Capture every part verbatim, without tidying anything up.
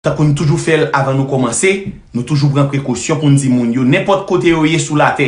Tankou n toujou fè l avan nou kòmanse, nou toujou pran prekosyon pou n di moun yo, nenpòt kote yo ye sou latè,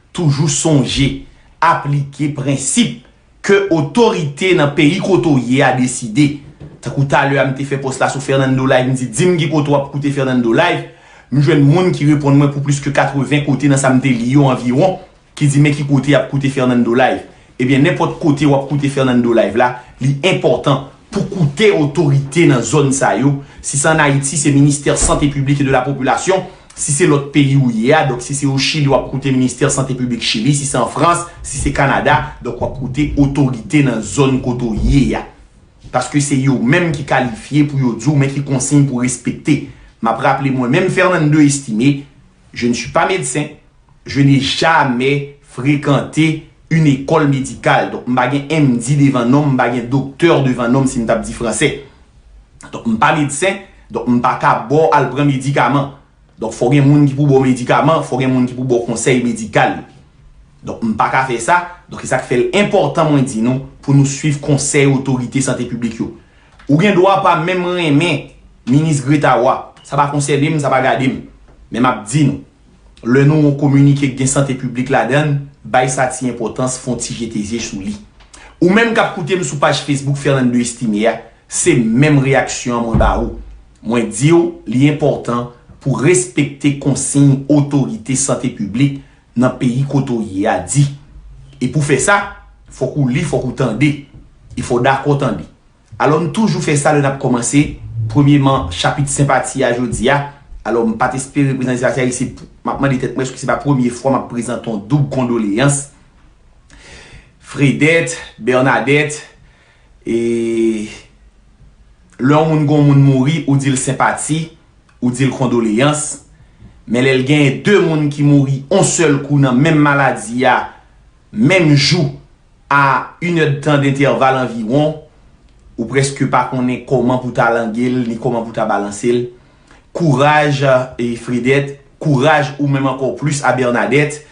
toujou sonje aplike prensip ke otorite nan peyi kote w ye a deside. Tankou talè a, m te fè pòs la sou Fernando Live, m di, "Di m ki kote w ap koute Fernando Live." M jwenn moun ki reponn mwen pou plis ke katreven kote nan sa m te li yo anviwon, ki di, "Men ki kote y ap koute Fernando Live." Ebyen, nenpòt kote w ap koute Fernando Live la, li enpòtan pou koute otorite nan zòn sa yo. Si se ann Ayiti, se Ministè Sante Piblik e de la Popilasyon. Si se lòt peyi ou ye a, donk si se o Chili, w ap koute Ministè Sante Piblik Chili. Si se an Frans, si se Kanada, donk w ap koute otorite nan zòn kote w ye a. Paske se yo menm ki kalifye pou yo di w men ki konsiy pou respekte. M ap raple mwen menm Fernando Estimé, je ne suis pas médecin, je n'ai jamais fréquenté une école médicale. Donk, m pa gen M D devan non m, m pa gen doktè devan non m si m t ap di fransè. Donk, m pa medsen, donk m pa ka ba w al pran medikaman. Donk, fò gen moun ki pou ba w medikaman, fò gen moun ki pou ba w konsèy medikal. Donk, m pa ka fè sa. Donk, se sa k fè l enpòtan mwen di nou pou nou swiv konsèy otorite sante piblik yo. Ou gen dwa pa menm renmen minis Greta Roy. Sa pa konsène m, sa pa gade m. Men m ap di nou, lè nou wè yon kominike k gen sante piblik ladan l, bay sa ti enpòtans, fè yon ti jete zye sou li. Ou menm k ap koute m sou paj Facebook Fernando Estimé a, se menm reyaksyon an mwen ba ou. Mwen di w, li enpòtan pou respekte konsiy otorite sante piblik nan peyi kote w ye a di. E pou fè sa, fòk ou li, fòk ou tande. E fò w dakò tande. Alò, n toujou fè sa lè n ap kòmanse. Premyeman, chapit senpati a jodi a. Alò, m pa t espere prezante senpati a, e se pou, m ap mande tèt mwen, èske se pa premye fwa m ap prezante yon doub kondoleyans? Fredette, Bernadette, e lè yon moun gen yon moun mouri, ou di l senpati, ou di l kondoleyans. Men lè l genyen de moun ki mouri yon sèl kou nan menm maladi a, menm jou, a inèdtan dentèval anviwon, ou prèske pa konnen kòman pou ta lange l, ni kòman pou ta balanse l. Kouraj, e, Fredette, kouraj ou menm ankò plis a Bernadette.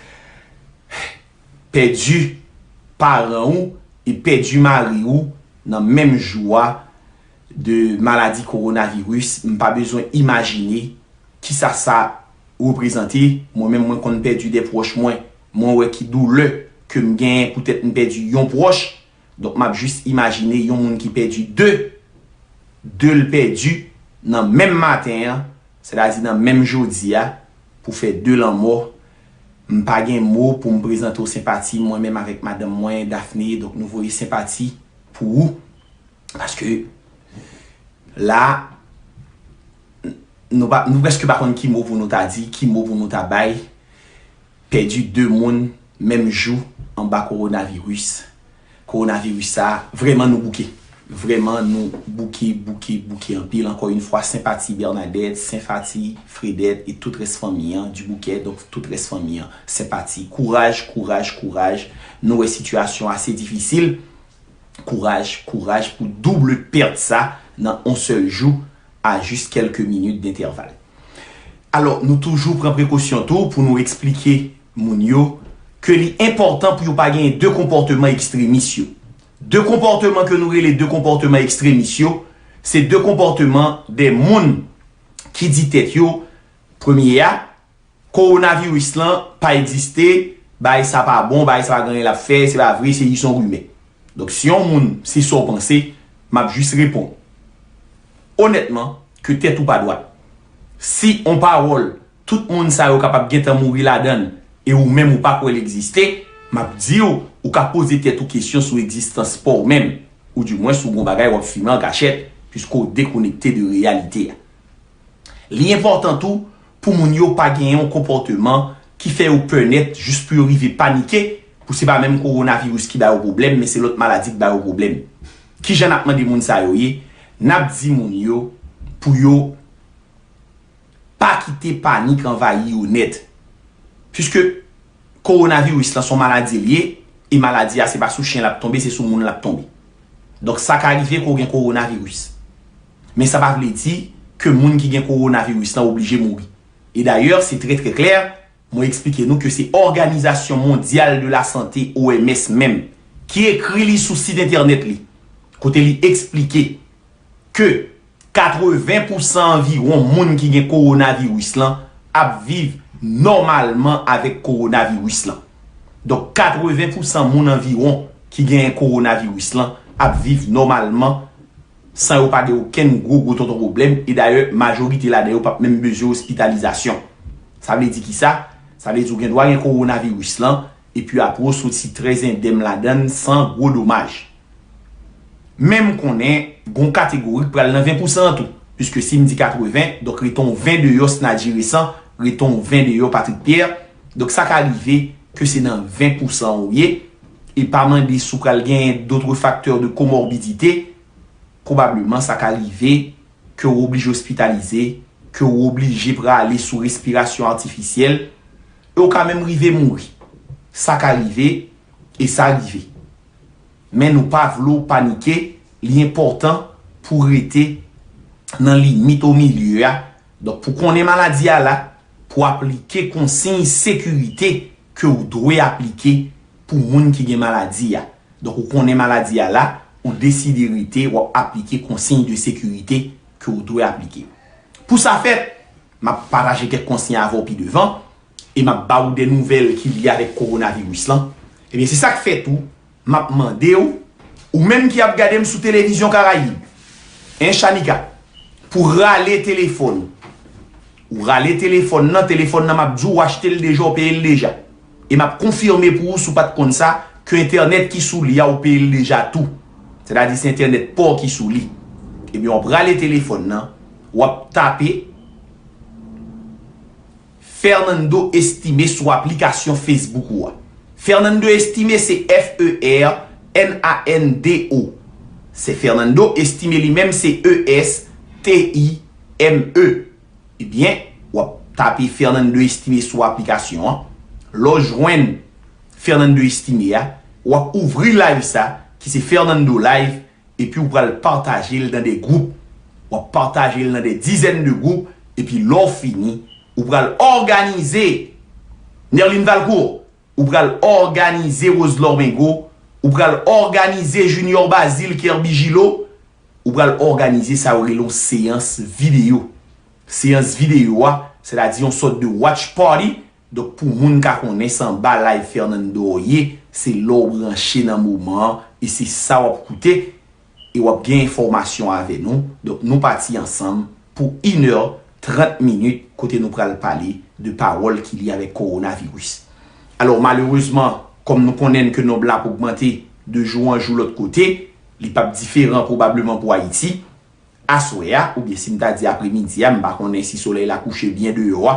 Pèdi paran ou e pèdi mari ou nan menm jou a de maladi kowonaviris, m pa bezwen imajine kisa sa reprezante. Mwen menm, mwen konn pèdi de pwòch mwen. Mwen wè ki doulè ke m genyen poutèt m pèdi yon pwòch. Donk, m ap jis imajine yon moun ki pèdi de, de l pèdi nan menm maten an, sètadi nan menm jodi a, pou fè de lanmò. M pa gen mo pou m prezante w senpati, mwen menm avèk madanm mwen, Daphné. Donk, nou voye senpati pou ou. Paske la, nou pa, nou prèske pa konn ki mo pou nou ta di, ki mo pou nou ta bay. Pèdi de moun menm jou anba kowonaviris. Kowonaviris sa, vrèman nou bouke. Vrèman nou bouke, bouke, bouke anpil. Ankò yon fwa, senpati Bernadette, senpati Fredette e tout rès fanmi an, Dubouquet, donk tout rès fanmi an, senpati. Kouraj, kouraj, kouraj. Nou wè sitiyasyon ase difisil. Kouraj, kouraj pou doub pèt sa nan yon sèl jou a jis kèlke minit dentèval. Alò, nou toujou pran prekosyon tou pou nou eksplike moun yo ke li enpòtan pou yo pa genyen de konpòteman ekstremis yo. De konpòteman ke nou rele de konpòteman ekstremis yo, se de konpòteman de moun ki di tèt yo, premye a, kowonaviris lan pa egziste, bagay sa pa bon, bagay sa pa gen anyen l ap fè, se pa vre, se jis yon rimè. Donk, si yon moun, se sa w panse, m ap jis reponn. Onètman, ke tèt ou pa dwat. Si yon pawòl, tout moun sa yo kapab gentan mouri ladan l, e ou menm ou pa kwè l egziste, m ap di w, ou ka poze tèt ou kesyon sou egzistans pa w menm, oudimwens ou gen yon bagay w ap fimen an kachèt, piske w dekonekte de reyalite a. Li enpòtan tou pou moun yo pa genyen yon konpòteman ki fè yo pè nèt jis pou yo rive panike, pou se pa menm kowonaviris ki ba yo pwoblèm, men se lòt maladi k ba yo pwoblèm. Kijan n ap mande moun sa yo ye? N ap di moun yo pou yo pa kite panik anvayi yo nèt. Piske kowonaviris lan se yon maladi l ye, e maladi a se pa sou chen l ap tonbe, se sou moun l ap tonbe. Donk, sa ka rive ke w gen kowonaviris. Men sa pa vle di ke moun ki gen kowonaviris lan oblije mouri. E dayè, se trè, trè klè, mwen eksplike nou ke se Òganizasyon Mondyal de la Sante, O M S menm, ki ekri li sou sit entènèt li, kote li eksplike ke Katreven pousan anviwon moun ki gen kowonaviris lan ap viv nòmalman avèk kowonaviris lan. Donk, katreven pousan moun anviwon ki genyen kowonaviris lan ap viv nòmalman san yo pa gen okenn gwo, gwo tonton pwoblèm. E dayè, majorite ladan yo p ap menm bezwen ospitalizasyon. Sa vle di kisa? Sa vle di ou gen dwa gen kowonaviris lan, epi apre w soti trè endèm ladan l san gwo domaj. Men m konnen gon kategori k pral nan ven pousan an tou. Piske si m di katreven, donk rete yon ven deyò Snadji Resan, rete yon ven deyò Patrick Pierre. Donk sa ka rive ke se nan ven pousan ou ye, e pa mande si w pral genyen d'autres facteurs de comorbidité, pwobableman sa ka rive ke w oblije ospitalize, ke w oblije prale sou respirasyon atifisyèl, e w ka menm rive mouri. Sa ka rive, e sa rive. Men nou pa vle w panike, li enpòtan pou w rete nan limit omilye a. Donk, pou konnen maladi a la, pou aplike konsiy sekirite ke w dwe aplike pou moun ki gen maladi a. Donk, ou konnen maladi a la, ou deside rete, w ap aplike konsiy de sekirite ke w dwe aplike. Pou sa fèt, m ap pataje kèk konsiy avè w pi devan, e m ap ba w de nouvèl ki lye avèk kowonaviris lan. Ebyen, se sa k fè tou, m ap mande w, ou menm ki ap gade m sou Televizyon Karayib, en Shanika, pou rale telefòn ou. Ou rale telefòn nan, telefòn nan m ap di w, w achte l deja, w peye l deja. E m ap konfime pou ou, si w pa t konn sa, ke entènèt ki sou li a, ou peye l deja tou. Sètadi se entènèt pa w ki sou li. Ebyen, w ap rale telefòn nan, w ap tape Fernando Estime sou aplikasyon Facebook ou a. Fernando Estime se F E R N A N D O. Se Fernando Estime li menm se E S T I M E. Ebyen, w ap tape Fernando Estime sou aplikasyon an. Lè w jwenn Fernando Estime a, w ap ouvri live sa, ki se Fernando Live, epi w pral pataje l nan de gwoup. W ap pataje l nan de dizèn de gwoup, epi lè w fini, ou pral òganize Nerline Valcourt, ou pral òganize Roselor Mengo, ou pral òganize Junior Bazile, Kerby Gillot, ou pral òganize sa yo rele yon seyans videyo. Seyans videyo a, sètadi yon sòt de watch party. Donk, pou moun ka konnen se anba live Fernando w ye, se lè w branche nan moman an, e se sa w ap koute, e w ap gen enfòmasyon avè nou. Donk, nou pati ansanm pou inè, trant minit, kote nou pral pale de pawòl ki lye avèk kowonaviris. Alò, malerezman, kòm nou konnen ke nonb la ap ogmante de jou an jou lòt kote, li p ap diferan pwobableman pou Ayiti. Aswè a, oubyen si m ta di apremidi a, m pa konnen si solèy la kouche byen deyò a.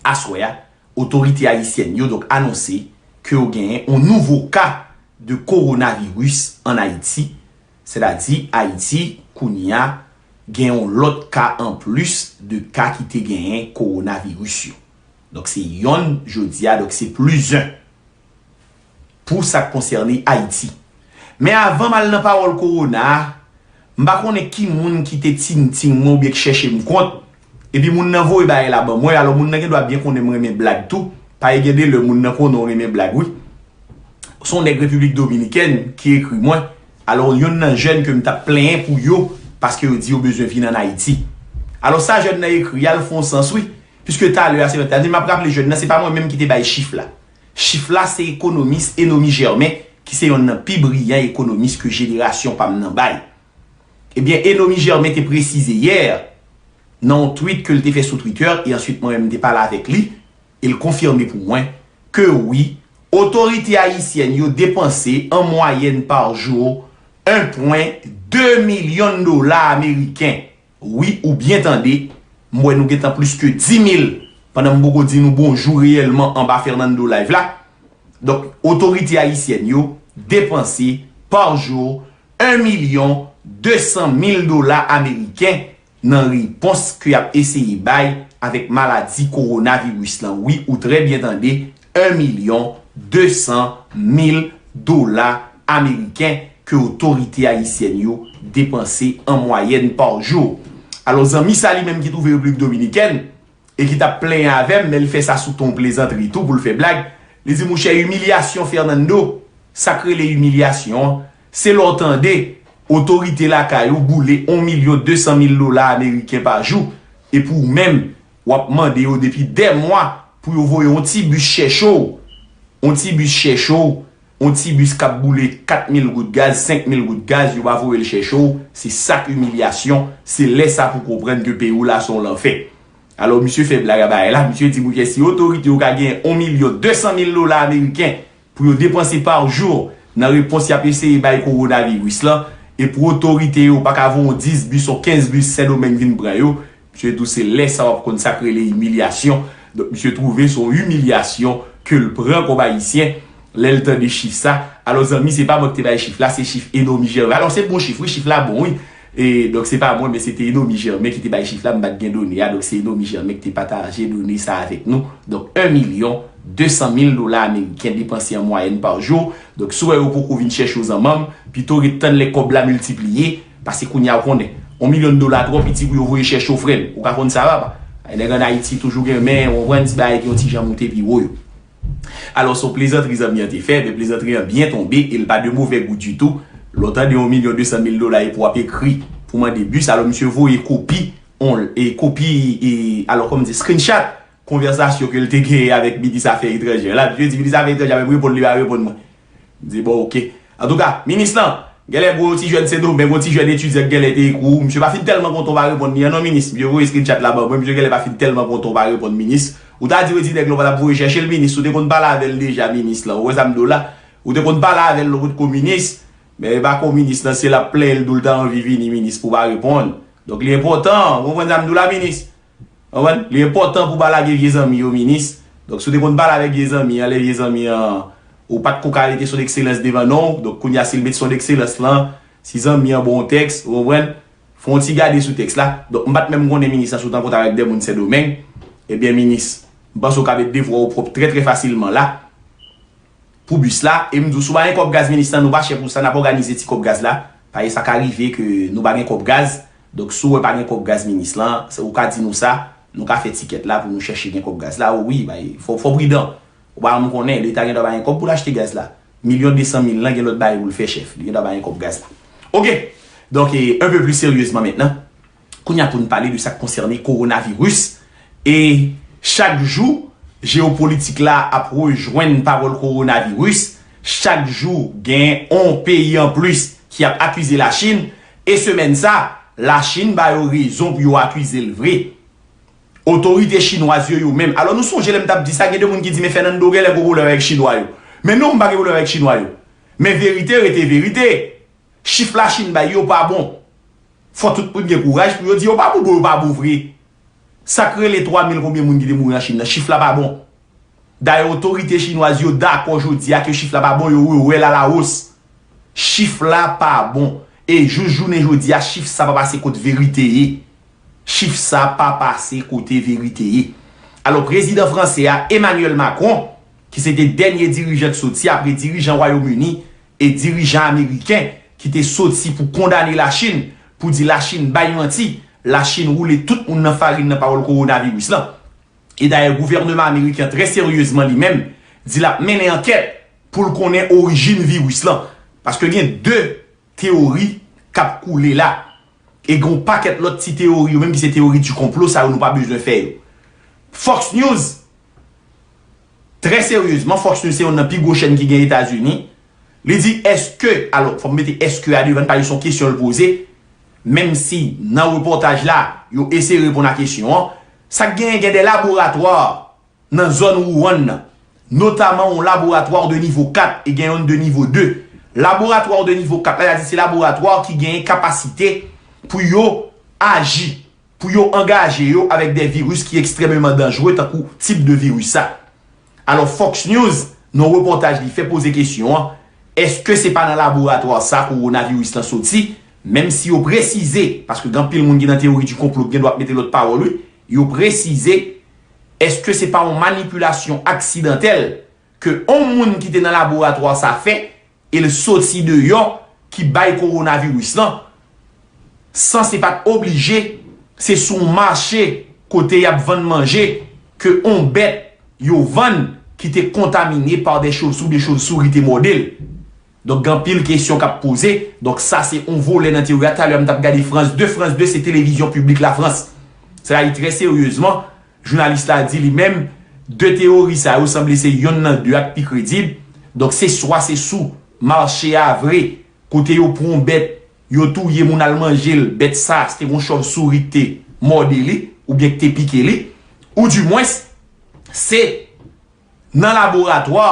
Aswè a, otorite ayisyèn yo donk anonse ke yo genyen yon nouvo ka de kowonaviris ann Ayiti. Sètadi, Ayiti, kounye a, gen yon lòt ka anplis de ka ki te genyen kowonaviris yo. Donk, se yonn jodi a, donk se plizyè pou sa k konsène Ayiti. Men avan m al nan pawòl kowona a, m pa konnen ki moun ki te tintin mwen oubyen k chèche m kont, epi moun nan voye bagay la ban mwen, alò moun nan gen dwa byen konnen m renmen blag tou, paske gen de lè moun nan konnen w renmen blag wi. Se yon nèg Repiblik Dominikèn ki ekri mwen, alò yonn nan jèn ke m t ap plenyen pou yo, paske yo di yo bezwen vin ann Ayiti. Alò sa jèn nan ekri a, l fè yon sans wi, piske talè a se mwen t ap di, m ap raple jèn nan, se pa mwen menm ki te bay chif la. Chif la se ekonomis Enomy Germain, ki se yonn nan pi briyan ekonomis ke jenerasyon pa m nan bay. Ebyen, Enomy Germain te presize yè, nan yon tweet ke l te fè sou Twitter, e answit mwen menm m te pale avèk li, e l konfime pou mwen ke wi, otorite ayisyèn yo depanse an mwayèn pa jou en pwen de milyon dola ameriken. Wi, ou byen tande, m wè nou gentan plis ke di mil pandan m poko di nou bonjou reyèlman anba Fernando Live la. Donk, otorite ayisyèn yo depanse pa jou en milyon de san mil dola ameriken nan repons ke y ap eseye bay avèk maladi kowonaviris lan. Wi, ou trè byen tande, en milyon de san mil dola ameriken ke otorite ayisyèn yo depanse an mwayèn pa jou. Alò, zanmi sa li menm ki twouve Repiblik Dominikèn e ki t ap plenyen avè m, men li fè sa sou ton plezantri tou pou l fè blag, li di, monchè, imilyasyon Fernando, sa k rele imilyasyon an, se lè w tande Otorite lakay ou boule yon milyon de san mil dola ameriken pa jou, epi ou menm, w ap mande yo depi dè mwa pou yo voye yon ti bis chèche w, yon ti bis chèche w, yon ti bis k ap boule kat mil goud gaz, senk mil goud gaz, yo pa voye l chèche w, se sa k imilyasyon, se lè sa pou w konprann ke peyi w la se yon lanfè. Alò, misye fè blag a bagay la, misye di, monchè, si otorite yo ka gen yon milyon de san mil dola ameriken pou yo depanse pa jou nan repons y ap eseye bay kowonaviris lan, e pou otorite yo pa ka voye yon dis bis, yon kenz bis Sendomeng vin pran yo, misye di w se lè sa w ap konn sa k rele imilyasyon. Donk, misye twouve se yon imilyasyon ke l pran kòm Ayisyen lè l tande chif sa. Alò, zanmi, se pa mwen ki te bay chif la, se chif Enomy Gervais. Alò, se bon chif, wi, chif la bon, wi. E, donk, se pa mwen, men se te Enomy Germain ki te bay chif la, m pa t gen done a, donk se Enomy Germain ki te pataje done sa avèk nou. Donk, yon milyon de san mil dola ameriken depanse an mwayèn pa jou. Donk, si w wè yo poko vin chèche w zanmanm, pito ret tann lè kòb la miltipliye, pase kounye a w konnen. Yon milyon dola twò piti pou yo voye chèche w, frè m. Ou ka konn sa, papa. Nèg ann Ayiti toujou gen men, w konprann, ti bagay ki yon ti jan moute pi wo yo. Alò, se yon plezantri zanmi an te fè, men plezantri an byen tonbe e l pa de movè gou ditou. Lè w tande yon milyon de san mil dola epi w ap ekri pou mande bis, alò misye voye kopi, on, e kopi, e, alò kòm di, screenshot konvèsasyon ke l te genyen avèk minis afè etranjè la. Misye di minis afè etranjè a menm reponn li pa reponn mwen. M di, bon, oke. Antouka, minis lan, genlè gwo ti jèn Sendomeng, gwo ti jèn etidyan k genlè te ekri w, misye pa fin tèlman kontan w pa reponn li an non, minis. Misye voye screenshot la ban mwen, misye genlè pa fin tèlman kontan w pa reponn, minis. Ou ta di w e ti nèg la w pa t ap voye chèche l, minis. Ou te konn pale avè l deja, minis lan. Ou wè sa m di w la? Ou te konn pale avè l lè w potko minis. Men e pa kou minis lan, se l ap plenyen l di w l ta anvi vini, minis, pou w pa reponn. Donk, li enpòtan. Ou konprann sa m di w la, minis? Ou konprann? Li enpòtan pou w pa lage vye zanmi yo, minis. Donk, si w te konn pale avèk vye zanmi an, lè vye zanmi an, ou pa t ko ka rete son ekselans devan non w. Donk, kounye a, si l met son ekselans lan, si zanmi an ba w yon tèks, ou konprann? Fè yon ti gade sou tèks la. Donk, m pa t menm konnen minis lan sot an kontak avèk de moun Sendomeng. Ebyen, minis, m panse w ka met devwa w pwòp trè, trè fasilman la. Pou bis la, e m di w, si w pa gen kòb gaz minis lan, nou pa chè pou sa, n ap òganize ti kòb gaz la. Paske sa ka rive ke nou pa gen kòb gaz. Donk, si w wè pa gen kòb gaz minis lan, se ou ka di nou sa, nou ka fè ti kèt la pou nou chèche gen kòb gaz la. O wi, bay, fò, fò pridan. Ou pa janm konnen, Leta gendwa pa gen kòb pou l achte gaz la. Milyon de san mil lan gen lòt bagay pou l fè, chèf. Li gendwa pa gen kòb gaz la. Oke. Donk, e, un peu plus sérieusement maintenant. Kounye a pou n pale de sa k konsène kowonaviris. E chak jou, jewopolitik la ap rejwenn pawòl kowonaviris. Chak jou, gen yon peyi anplis ki ap akize Lachin. E semèn sa, Lachin ba yo rezon pou yo akize l vre. Otorite chinwaz yo, yo menm. Alò, nou sonje lè m t ap di sa, gen de moun ki di, men Fernando genlè gen pwoblèm avèk chinwa yo. Men non, m pa gen pwoblèm avèk chinwa yo. Men verite rete verite. Chif Lachin bay yo pa bon. Fò tout moun gen kouraj pou yo di yo pa bon, bon, yo pa bon vre. Sa k rele twa mil konbyen moun ki te mouri an Chin nan, chif la pa bon. Dayè, otorite chinwaz yo dakò jodi a ke chif la pa bon, yo rewè l a la wos. Chif la pa bon. E jous jounen jodi a, chif sa pa pase kot verite ye. Chif sa pa pase kote verite ye. Alò, prezidan franse a, Emmanuel Macron, ki se te dènye dirijan k soti apre dirijan Wayòm Ini e dirijan ameriken ki te soti pou kondane Lachin, pou di Lachin bay manti, Lachin woule tout moun nan farin nan pawòl kowonaviris lan. E dayè, gouvènman ameriken an, trè seryezman li menm, di l ap mennen ankèt pou l konnen orijin viris lan. Paske gen de teyori k ap koule la. E gen yon pakèt lòt ti teyori yo menm ki se teyori di konplo, sa yo nou pa bezwen fè yo. Fox News, trè seryezman, Fox News se youn nan pi gwo chèn ki gen Etazini. Li di, èske, alò, fò m mete èske a devan, paske se yon kesyon l poze, menm si nan repòtaj la, yo eseye reponn a kesyon an, sa k genyen, gen de laboratwa nan zòn Wuhan nan, notaman yon laboratwa de nivo kat e gen youn de nivo de. Laboratwa de nivo kat la, y a di se laboratwa ki genyen kapasite pou yo aji, pou yo angaje yo avèk de viris ki ekstrèmeman danjere, tankou tip de viris sa. Alò, Fox News, nan repòtaj li fè poze kesyon an, èske se pa nan laboratwa sa kowonaviris lan soti, menm si yo presize, paske gen anpil moun ki nan teyori di konplo, ki gendwa ap mete lòt pawòl, wi, yo presize, èske se pa yon manipilasyon aksidantèl ke yon moun ki te nan laboratwa sa fè, e l soti deyò, ki bay kowonaviris lan, san se pa t oblije, se sou yon mache kote y ap vann manje ke yon bèt yo vann ki te kontamine pa de chauve-souris, de chauve-souris te mòde l. Donk, gen anpil kesyon k ap poze. Donk, sa se yon volè nan teyori a. Talè, m t ap gade France deux. France deux, se televizyon piblik Lafrans. Sa a, trè seryezman, jounalis la di li menm, de teyori sa yo sanble se yonn nan de a k pi kredib. Donk, se swa se sou mache a vre, kote yo pran yon bèt, yo touye moun al manje l, bèt sa a, se te yon chòvsouri ki te mòde li, oubyen ki te pike li, oudimwens, se nan laboratwa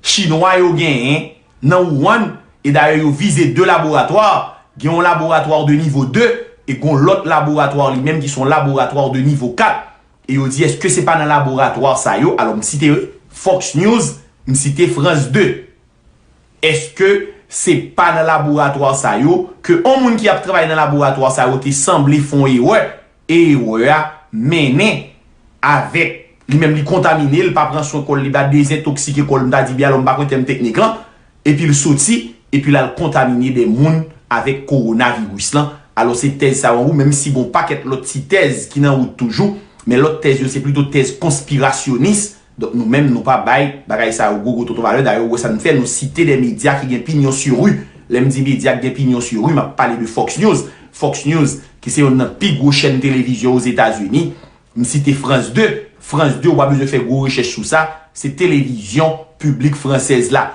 chinwa yo genyen nan Wuhan, e dayè yo vize de laboratwa, gen yon laboratwa de nivo de, e gen yon lòt laboratwa li menm ki se yon laboratwa de nivo kat, e yo di, èske se pa nan laboratwa sa yo, alò m site Fox News, m site France deux, èske se pa nan laboratwa sa yo, ke yon moun ki ap travay nan laboratwa sa yo te sanble fè yon erè, e erè a mennen avèk li menm, li kontamine, li pa pran swen kò l, li pa dezentoksike kò l, m ta di byen, alò m pa konn tèm teknik lan, epi l soti, epi l al kontamine de moun avèk kowonaviris lan. Alò se tèz sa yo, menm si gen yon pakèt lòt ti tèz ki nan wout toujou, men lòt tèz yo se plito tèz konspirasyonis. Donk nou menm nou pa bay bagay sa yo gwo gwo tonton valè. Dayè ou wè sa n fè, nou site de medya ki gen pignon sur rue. Lè m di medya ki gen pignon sur rue, m ap pale de Fox News. Fox News, ki se yonn nan pi gwo chèn televizyon Ozetazini. M site France deux. France deux, ou pa bezwen fè gwo rechèch sou sa. Se televizyon piblik fransèz la.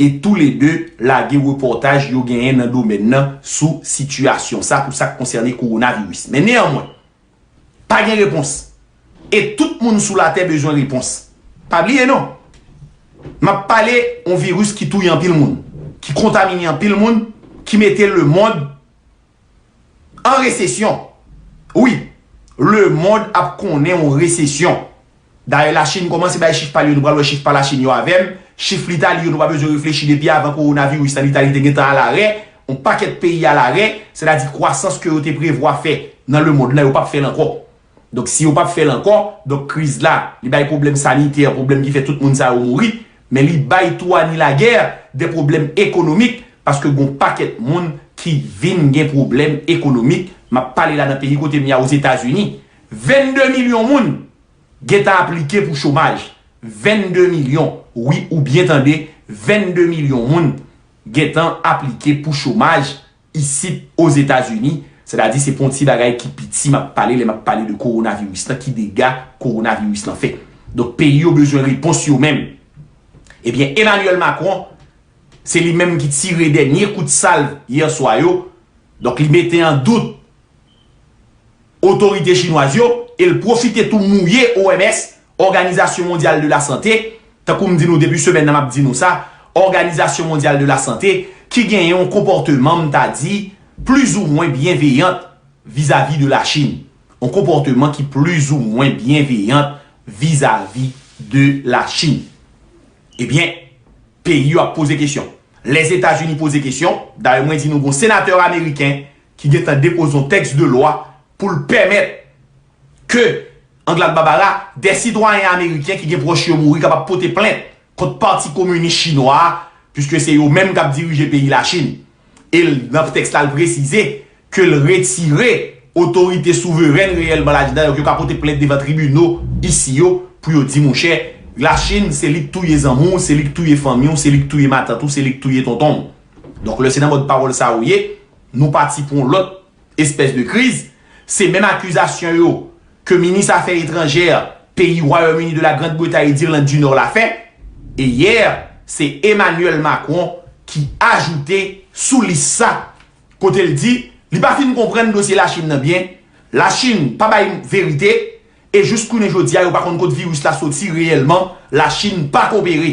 E toulede lage repòtaj yo genyen nan domèn nan sou sitiyasyon sa pou sa k konsène kowonaviris. Men neyanmwen, pa gen repons. E tout moun sou latè bezwen repons. Pa bliye non. M ap pale yon viris ki touye anpil moun, ki kontamine anpil moun, ki mete lemonn an resesyon. Wi, lemonn ap konnen yon resesyon. Dayè Lachin kòmanse bay chif pa li yo, nou pral wè chif pa Lachin yo avè m. Chif Litali yo, nou pa bezwen reflechi, depi avan kowonaviris lan, Litali te gentan alarè, yon pakèt peyi alarè, sètadi kwasans ke yo te prevwa fè nan lemonn lan, yo p ap fè l ankò. Donk si yo p ap fè l ankò, donk kriz la, li bay pwoblèm sanitè, pwoblèm ki fè tout moun sa yo mouri, men li bay tou Annie Laguerre de pwoblèm ekonomik, paske gon pakèt moun ki vin gen pwoblèm ekonomik. M ap pale la nan peyi kote m ye a, Ozetazini, vennde milyon moun gentan aplike pou chomaj. Vennde milyon, wi, ou byen tande, vennde milyon moun gentan aplike pou chomaj isit Ozetazini. Sètadi se pa yon ti bagay ki piti m ap pale lè m ap pale de kowonaviris lan, ki dega kowonaviris lan fè. Donk peyi yo bezwen repons yo menm. Ebyen, Emmanuel Macron, se li menm ki tire dènye kout salv yè swa yo. Donk li mete an dout otorite chinwaz yo, e l pwofite tou mouye O M S, Òganizasyon Mondyal de la Sante, tankou m di nou depi semèn nan m ap di nou sa, Òganizasyon Mondyal de la Sante, ki genyen yon konpòteman, m ta di, plizoumwen byenveyant vizavi de Lachin. Yon konpòteman ki plizoumwen byenveyant vizavi de Lachin. Ebyen, peyi yo ap poze kesyon. Lèzetazini poze kesyon. Dayè mwen di nou gon senatè ameriken ki gentan depoze yon tèks de lwa pou l pèmèt ke Anglad Babara, de sitwayen ameriken ki gen pwòch yo mouri kapab pote plent kont Pati Kominis Chinwa a, piske se yo menm k ap dirije peyi Lachin. E l, nan tèks la, l presize ke l retire otorite souverèn reyèlman ladan, donk yo ka pote plent devan tribino isi yo pou yo di, monchè, Lachin, se li k touye zanmi w, se li k touye fanmi w, se li k touye matant ou, se li k touye tonton w. Donk, lè se nan mòd pawòl sa ou ye, nou pati pou yon lòt espès de kriz. Se menm akizasyon yo ke minis afè etranjè peyi Wayòm Ini de la Grand Bretagne, Irland du Nord la fè. E yè, se Emmanuel Macron ki ajoute sou lis sa, kote l di li pa fin konprann dosye Lachin nan byen, Lachin pa bay verite, e jis kounye jodi a, yo pa konn kot viris la soti reyèlman, Lachin pa kopere.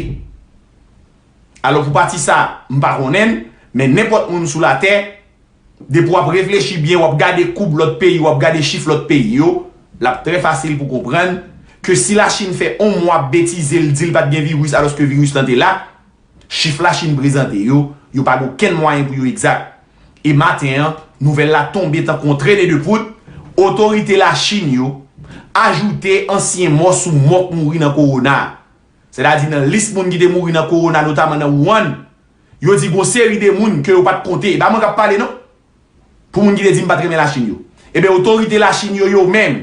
Alò, pou pati sa, m pa konnen l, men nenpòt moun sou latè, depi w ap reflechi byen, w ap gade koub lòt peyi, w ap gade chif lòt peyi yo, l ap trè fasil pou konprann ke si Lachin fè yon mwa ap betize, l di l pa t gen viris, alòske viris lan te la, chif Lachin prezante yo, yo pa gen okenn mwayen pou yo egzak. E maten an, nouvèl la tonbe tankou yon trennen de poud, otorite Lachin yo ajoute ansyen mò sou mò k mouri nan kowona a. Sètadi nan lis moun ki te mouri nan kowona, notaman nan Wuhan, yo di gon seri de moun ke yo pa t konte. E pa mwen k ap pale non. Pou moun ki te di m pa t renmen Lachin yo. Ebyen, otorite Lachin yo, yo menm,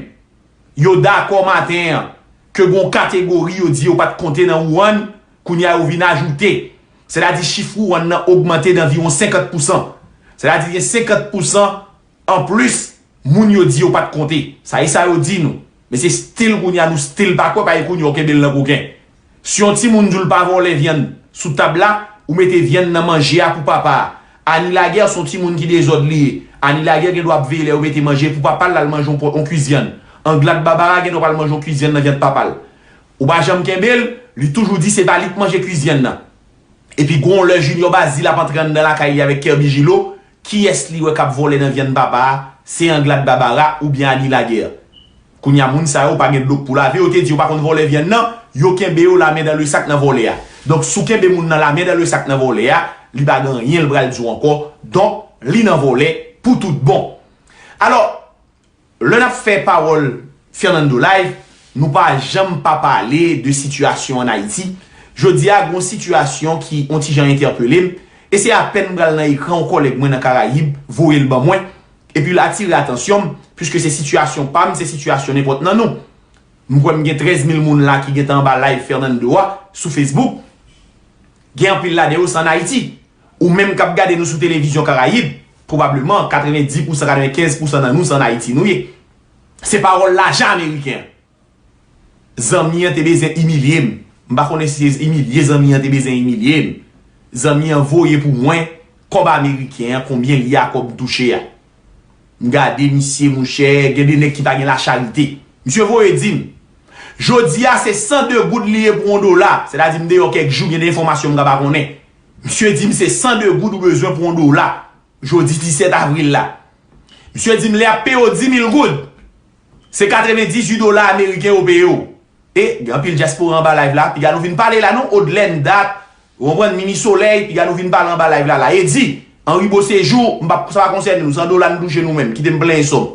yo dakò maten an ke gon kategori yo di yo pa t konte nan Wuhan, kounye a yo vin ajoute. Sètadi chif Wuhan nan ogmante danviwon senkant pousan. Sètadi gen senkant pousan anplis moun yo di yo pa t konte. Sa e sa yo di nou. Men se still kounye a nou still pa kwè, paske kounye a w kenbe l nan koken. Si yon timoun di w l pa vòlè vyann sou tab la, ou mete vyann nan manje a pou papa a. Ani Lagè se yon timoun ki dezòd li ye. Ani Lagè gen dwa ap veye lè yo mete manje pou papa l, l al manje yon pò- yon kwis vyann. Anglad Babara gen dwa pral manje yon kwis vyann nan vyann papa l. Ou pa janm kenbe l, li toujou di se pa li k manje kwis vyann nan. Epi gon lè Junior Bazile ap antre anndan lakay li avèk Kerby Gillot, kiyès li wè k ap vòlè nan vyann papa a? Se Anglad Babara oubyen Ani Lagè. Kounye a moun sa yo pa gen dlo k pou lave, yo te di yo pa konn vòlè vyann nan, yo kenbe yo lamen dan le sak nan vòlè a. Donk si w kenbe moun nan lamen dan le sak nan vòlè a, li pa gen anyen l pral di w ankò, donk li nan vòlè pou tout bon. Alò, lè n ap fè pawòl Fernando Live, nou pa janm pa pale de sitiyasyon ann Ayiti. Jodi a, gen yon sitiyasyon ki yon ti jan entèpele m, e se apèn m pral nan ekran yon kòlèg mwen nan Karayib voye l ban mwen, epi l atire atansyon m, piske se sitiyasyon pa m, se sitiyasyon nenpòt nan nou. M kwè m gen trèz mil moun la ki gentan anba live Fernando a sou Facebook. Gen anpil ladan yo se ann Ayiti. Ou menm k ap gade nou sou televizyon Karayib, pwobableman katrevendis pousan, katrevenkenz pousan nan nou se ann Ayiti nou ye. Se pawòl lajan ameriken an. Zanmi an te bezwen imilye m. M pa konnen si se imilye zanmi an te bezwen imilye m. Zanmi an voye pou mwen kòb ameriken an, konbyen li ye a kòb m touche a. M gade misye, monchè, gen de nèg ki pa gen lacharite. Misye voye di m, jodi a se san de goud li ye pou yon dola. Sètadi m deyò kèk jou, gen de enfòmasyon m ka pa konnen. Misye di m se san de goud ou bezwen pou yon dola. Jodi disèt avril la. Misye di m lè y ap peye w dis mil goud, se katrevendizuit dola ameriken yo peye w. E gen anpil dyaspora anba live la, piga nou vin pale la non, Odlène Dat, ou konprann, Mimi Solèy, piga nou vin pale anba live la la. Eddy, Henri Beauséjour, m p ap, sa pa konsène nou, se an dola nou touche nou menm, kite m plenyen sò m.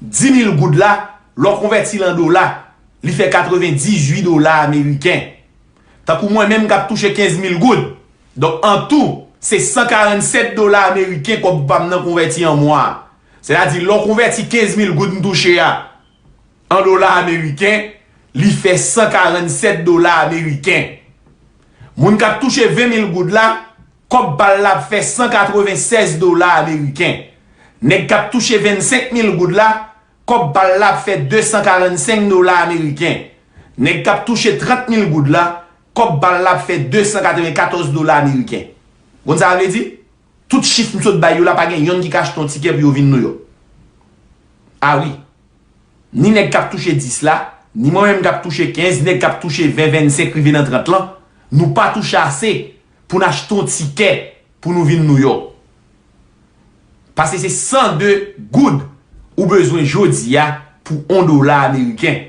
Dis mil goud la, lè w konvèti l an dola, li fè katrevendizuit dola ameriken. Tankou mwen menm k ap touche kenz mil goud. Donk, an tou, se san karannsèt dola ameriken kòb pa m nan konvèti an mwa a. Sètadi, lè w konvèti kenz mil goud m touche a an dola ameriken, li fè san karannsèt dola ameriken. Moun k ap touche ven mil goud la, kòb pa l la ap fè san katrevennsèz dola ameriken. Nèg k ap touche vennsenk mil goud la, kòb pa l la ap fè de san karannsenk dola ameriken. Nèg k ap touche trant mil goud la, kòb pa l la ap fè de san katrevenkatòz dola ameriken. Konn sa sa vle di? Tout chif m sot bay yo la, pa gen yonn ki ka achte yon tikè pou yo vin Nouyòk. A wi. Ni nèg k ap touche dis la, ni mwen menm k ap touche kenz, ni nèg k ap touche ven, vennsenk, rive nan trant lan, nou pa touche ase pou n achte yon tikè pou nou vin Nouyòk. Paske se san de goud ou bezwen jodi a pou yon dola ameriken.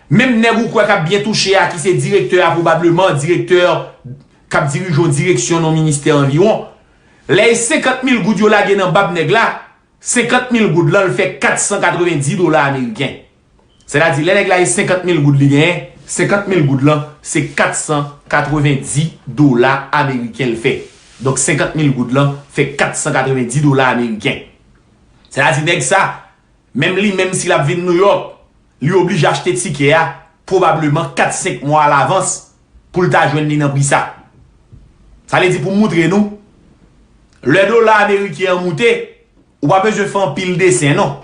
Menm nèg ou kwè k ap byen touche a, ki se direktè a, pwobableman, direktè k ap dirije yon direksyon nan yon ministè anviwon, lè e senkant mil goud yo lage nan bab nèg la, senkant mil goud lan, l fè kat san katrevenndis dola ameriken. Sètadi, lè nèg la e senkant mil goud li genyen, senkant mil goud lan, se kat san katrevenndis dola ameriken l fè. Donk, senkant mil goud lan fè kat san katrevenndis dola ameriken. Sètadi, nèg sa, menm li menm, si l ap vin Nouyòk, li oblije achte tikè a, pwobableman kat, senk mwa alavans, pou l ta jwenn li nan pri sa. Sa vle di, pou m moutre nou, lè dola ameriken an moute, ou pa bezwen fè anpil desen, non.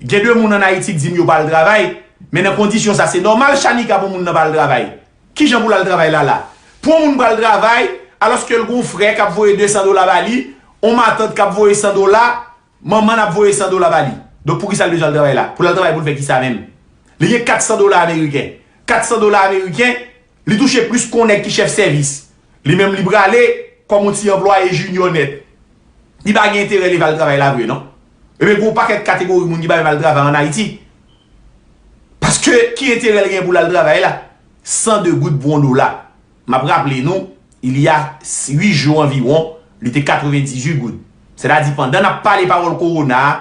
Gen de moun ann Ayiti k di m yo pa al travay, men nan kondisyon sa, se nòmal Chanika pou moun nan pa al travay. Kijan pou l al travay la la? Pou yon moun pral travay, alòske l gen yon frè k ap voye de san dola ba li, yon matant k ap voye san dola, manman l ap voye san dola ba li. Donk, poukisa l bezwen al travay la? Pou l al travay pou l fè kisa menm? Li gen kat san dola ameriken. Kat san dola ameriken, li touche plis ke yon nèg ki chèf sèvis. Li menm, li prale kòm yon ti anplwaye junior nèt. Li pa gen enterè leve al travay la vre, non. Ebyen, gen yon pakèt kategori moun ki pa menm al travay ann Ayiti. Paske, ki enterè l gen pou l al travay la? San de goud pou yon dola. M ap raple nou, il y a uit jou anviwon, li te katrevendizuit goud. Sètadi, pandan n ap pale pawòl kowona a,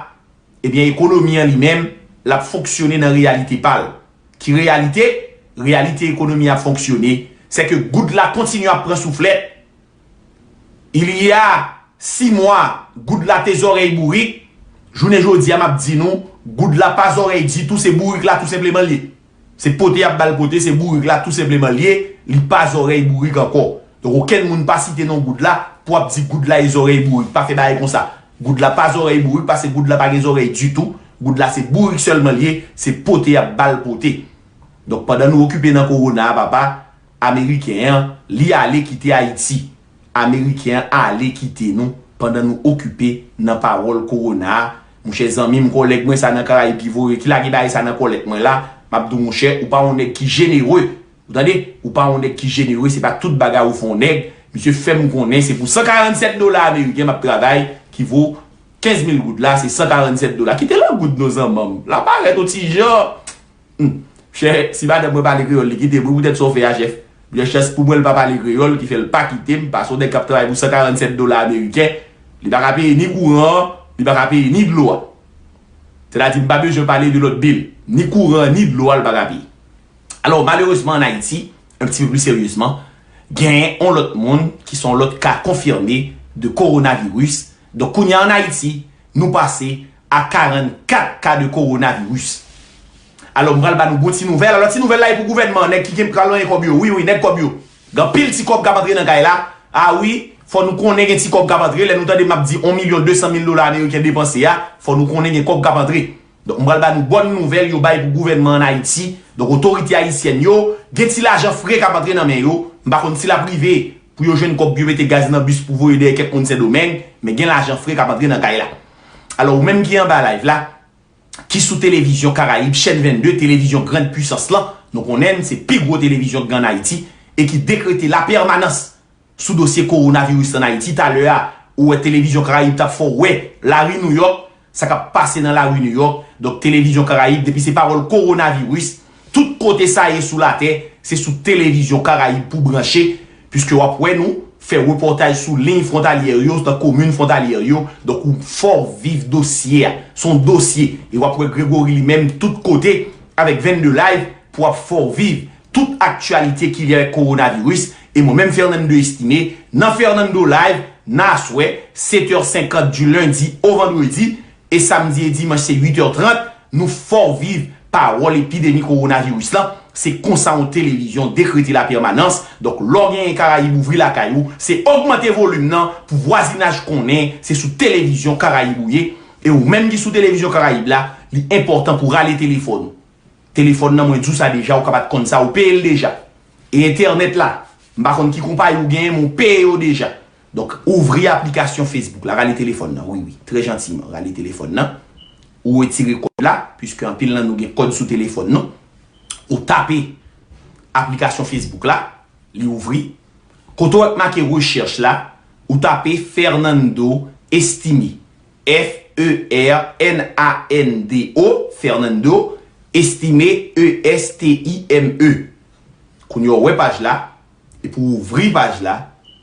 ebyen, ekonomi an li menm, l ap fonksyone nan reyalite pa l. Ki reyalite? Reyalite ekonomi ap fonksyone, se ke goud la kontinye ap pran souflèt. Il y a sis mwa, goud la te zòrèy bourik. Jounen jodi a, m ap di nou, goud la pa zòrèy ditou, se bourik la tou senpleman l ye. Se pote y ap ba l pote, se bourik la tou senpleman l ye, li pa zòrèy bourik ankò. Donk, okenn moun pa site non Goud la pou ap di Goud la e zòrèy bourik. Pa fè bagay konsa. Goud la pa zòrèy bourik, paske Goud la pa gen zòrèy ditou. Goud la se bourik sèlman l ye, se pote y ap ba l pote. Donk, pandan nou okipe nan kowona a, papa, Ameriken an, li ale kite Ayiti. Ameriken an ale kite nou pandan nou okipe nan pawòl kowona a. Monchè zanmi m, kòlèg mwen sa nan Karayib ki voye, ki lage bagay sa nan kòlèt mwen la, m ap di w, monchè, ou pa yon nèg ki jenere. Ou tande? Ou pa yon nèg ki jenere, se pa tout bagay ou fè yon nèg. Misye fè m konnen se pou san karannsèt dola ameriken m ap travay, ki vo kenz mil goud la, se san karannsèt dola. Kite langoud non zanmanm. L ap parèt yon ti jan. Hmm. Chè, si madanm mwen pale kreyòl, li kite m wi, poutèt sa w fè a, chèf. Gen chans pou mwen, l pa pale kreyòl, ki fè l pa kite m, paske yon nèg k ap travay pou san karannsèt dola ameriken, li pa ka peye ni kouran an, li pa ka peye ni dlo a. Sètadi, m pa bezwen pale de lòt bil. Ni kouran, ni dlo a, l pa ka peye. Alò, malerezman, ann Ayiti, un petit peu plus sérieusement, genyen yon lòt moun ki se yon lòt ka konfime de kowonaviris. Donk, kounye a ann Ayiti, nou pase a karannkat ka de kowonaviris. Alò, m pral ba nou bon ti nouvèl. Alò, ti nouvèl la e pou gouvènman, nèg ki gen pral manyen kòb yo. Wi, wi, nèg kòb yo. Gen anpil ti kòb k ap antre nan kay la. A wi, fò nou konnen gen ti kòb k ap antre. Lè nou tande m ap di yon milyon de san mil dola ameriken depanse a, fò nou konnen gen kòb k ap antre. Donk, m pral ba nou bòn nouvèl yo bay pou gouvènman ann Ayiti. Donk, otorite ayisyèn yo, gen ti lajan fre k ap antre nan men yo. M pa konn si l ap rive pou yo jwenn kòb pou yo mete gaz nan bis pou voye dèyè kèk moun Sendomeng, men gen lajan fre k ap antre nan kay la. Alò, ou menm ki anba live la, ki sou televizyon Karayib, chèn vennde, televizyon Grande Puissance lan, nou konnen l se pi gwo televizyon ki gen ann Ayiti, e ki dekrete lapèmanans sou dosye kowonaviris ann Ayiti. Talè a, ou wè televizyon Karayib t ap fè w wè lari Nouyòk, sa k ap pase nan lari Nouyòk. Donk, televizyon Karayib, depi se pawòl kowonaviris, tout kote sa ye sou latè, se sou televizyon Karayib pou branche, piske w ap wè nou fè repòtaj sou liy fwontalyè yo, nan komin fwontalyè yo. Donk, ou fè w viv dosye a. Se yon dosye. E w ap wè Gregory li menm tout kote avèk vennde Live pou w ap fè w viv tout aktyalite ki lye avèk kowonaviris. E mwen menm, Fernando Estimé, nan Fernando Live, nan aswè, sèt è senkant du lundi au vendredi, e samdi e dimanch, se uit è trant, nou fè w viv pawòl epidemi kowonaviris lan. Se konsa yon televizyon dekrete lapèmanans. Donk, lè w genyen Karayib ouvri lakay ou, se ogmante volim nan pou vwazinaj konnen se sou televizyon Karayib ou ye. E ou menm ki sou televizyon Karayib la, li enpòtan pou rale telefòn ou. Telefòn nan, mwen di w sa deja, ou ka pa t konn sa, ou peye l deja. E entènèt la, m pa konn ki konpayi ou genyen, men ou peye yo deja. Donk, ouvri aplikasyon Facebook la, rale telefòn nan, wi, wi, trè jantiman, rale telefòn nan. Ou retire kòd la, piske anpil nan nou gen kòd sou telefòn nou. Ou tape aplikasyon Facebook la, li ouvri. Kote w wè k make rechèch la, ou tape Fernando Estimé. F E R N A N D O, Fernando, Estimé, E S T I M E. Kounye a w wè paj la, epi w ouvri paj la,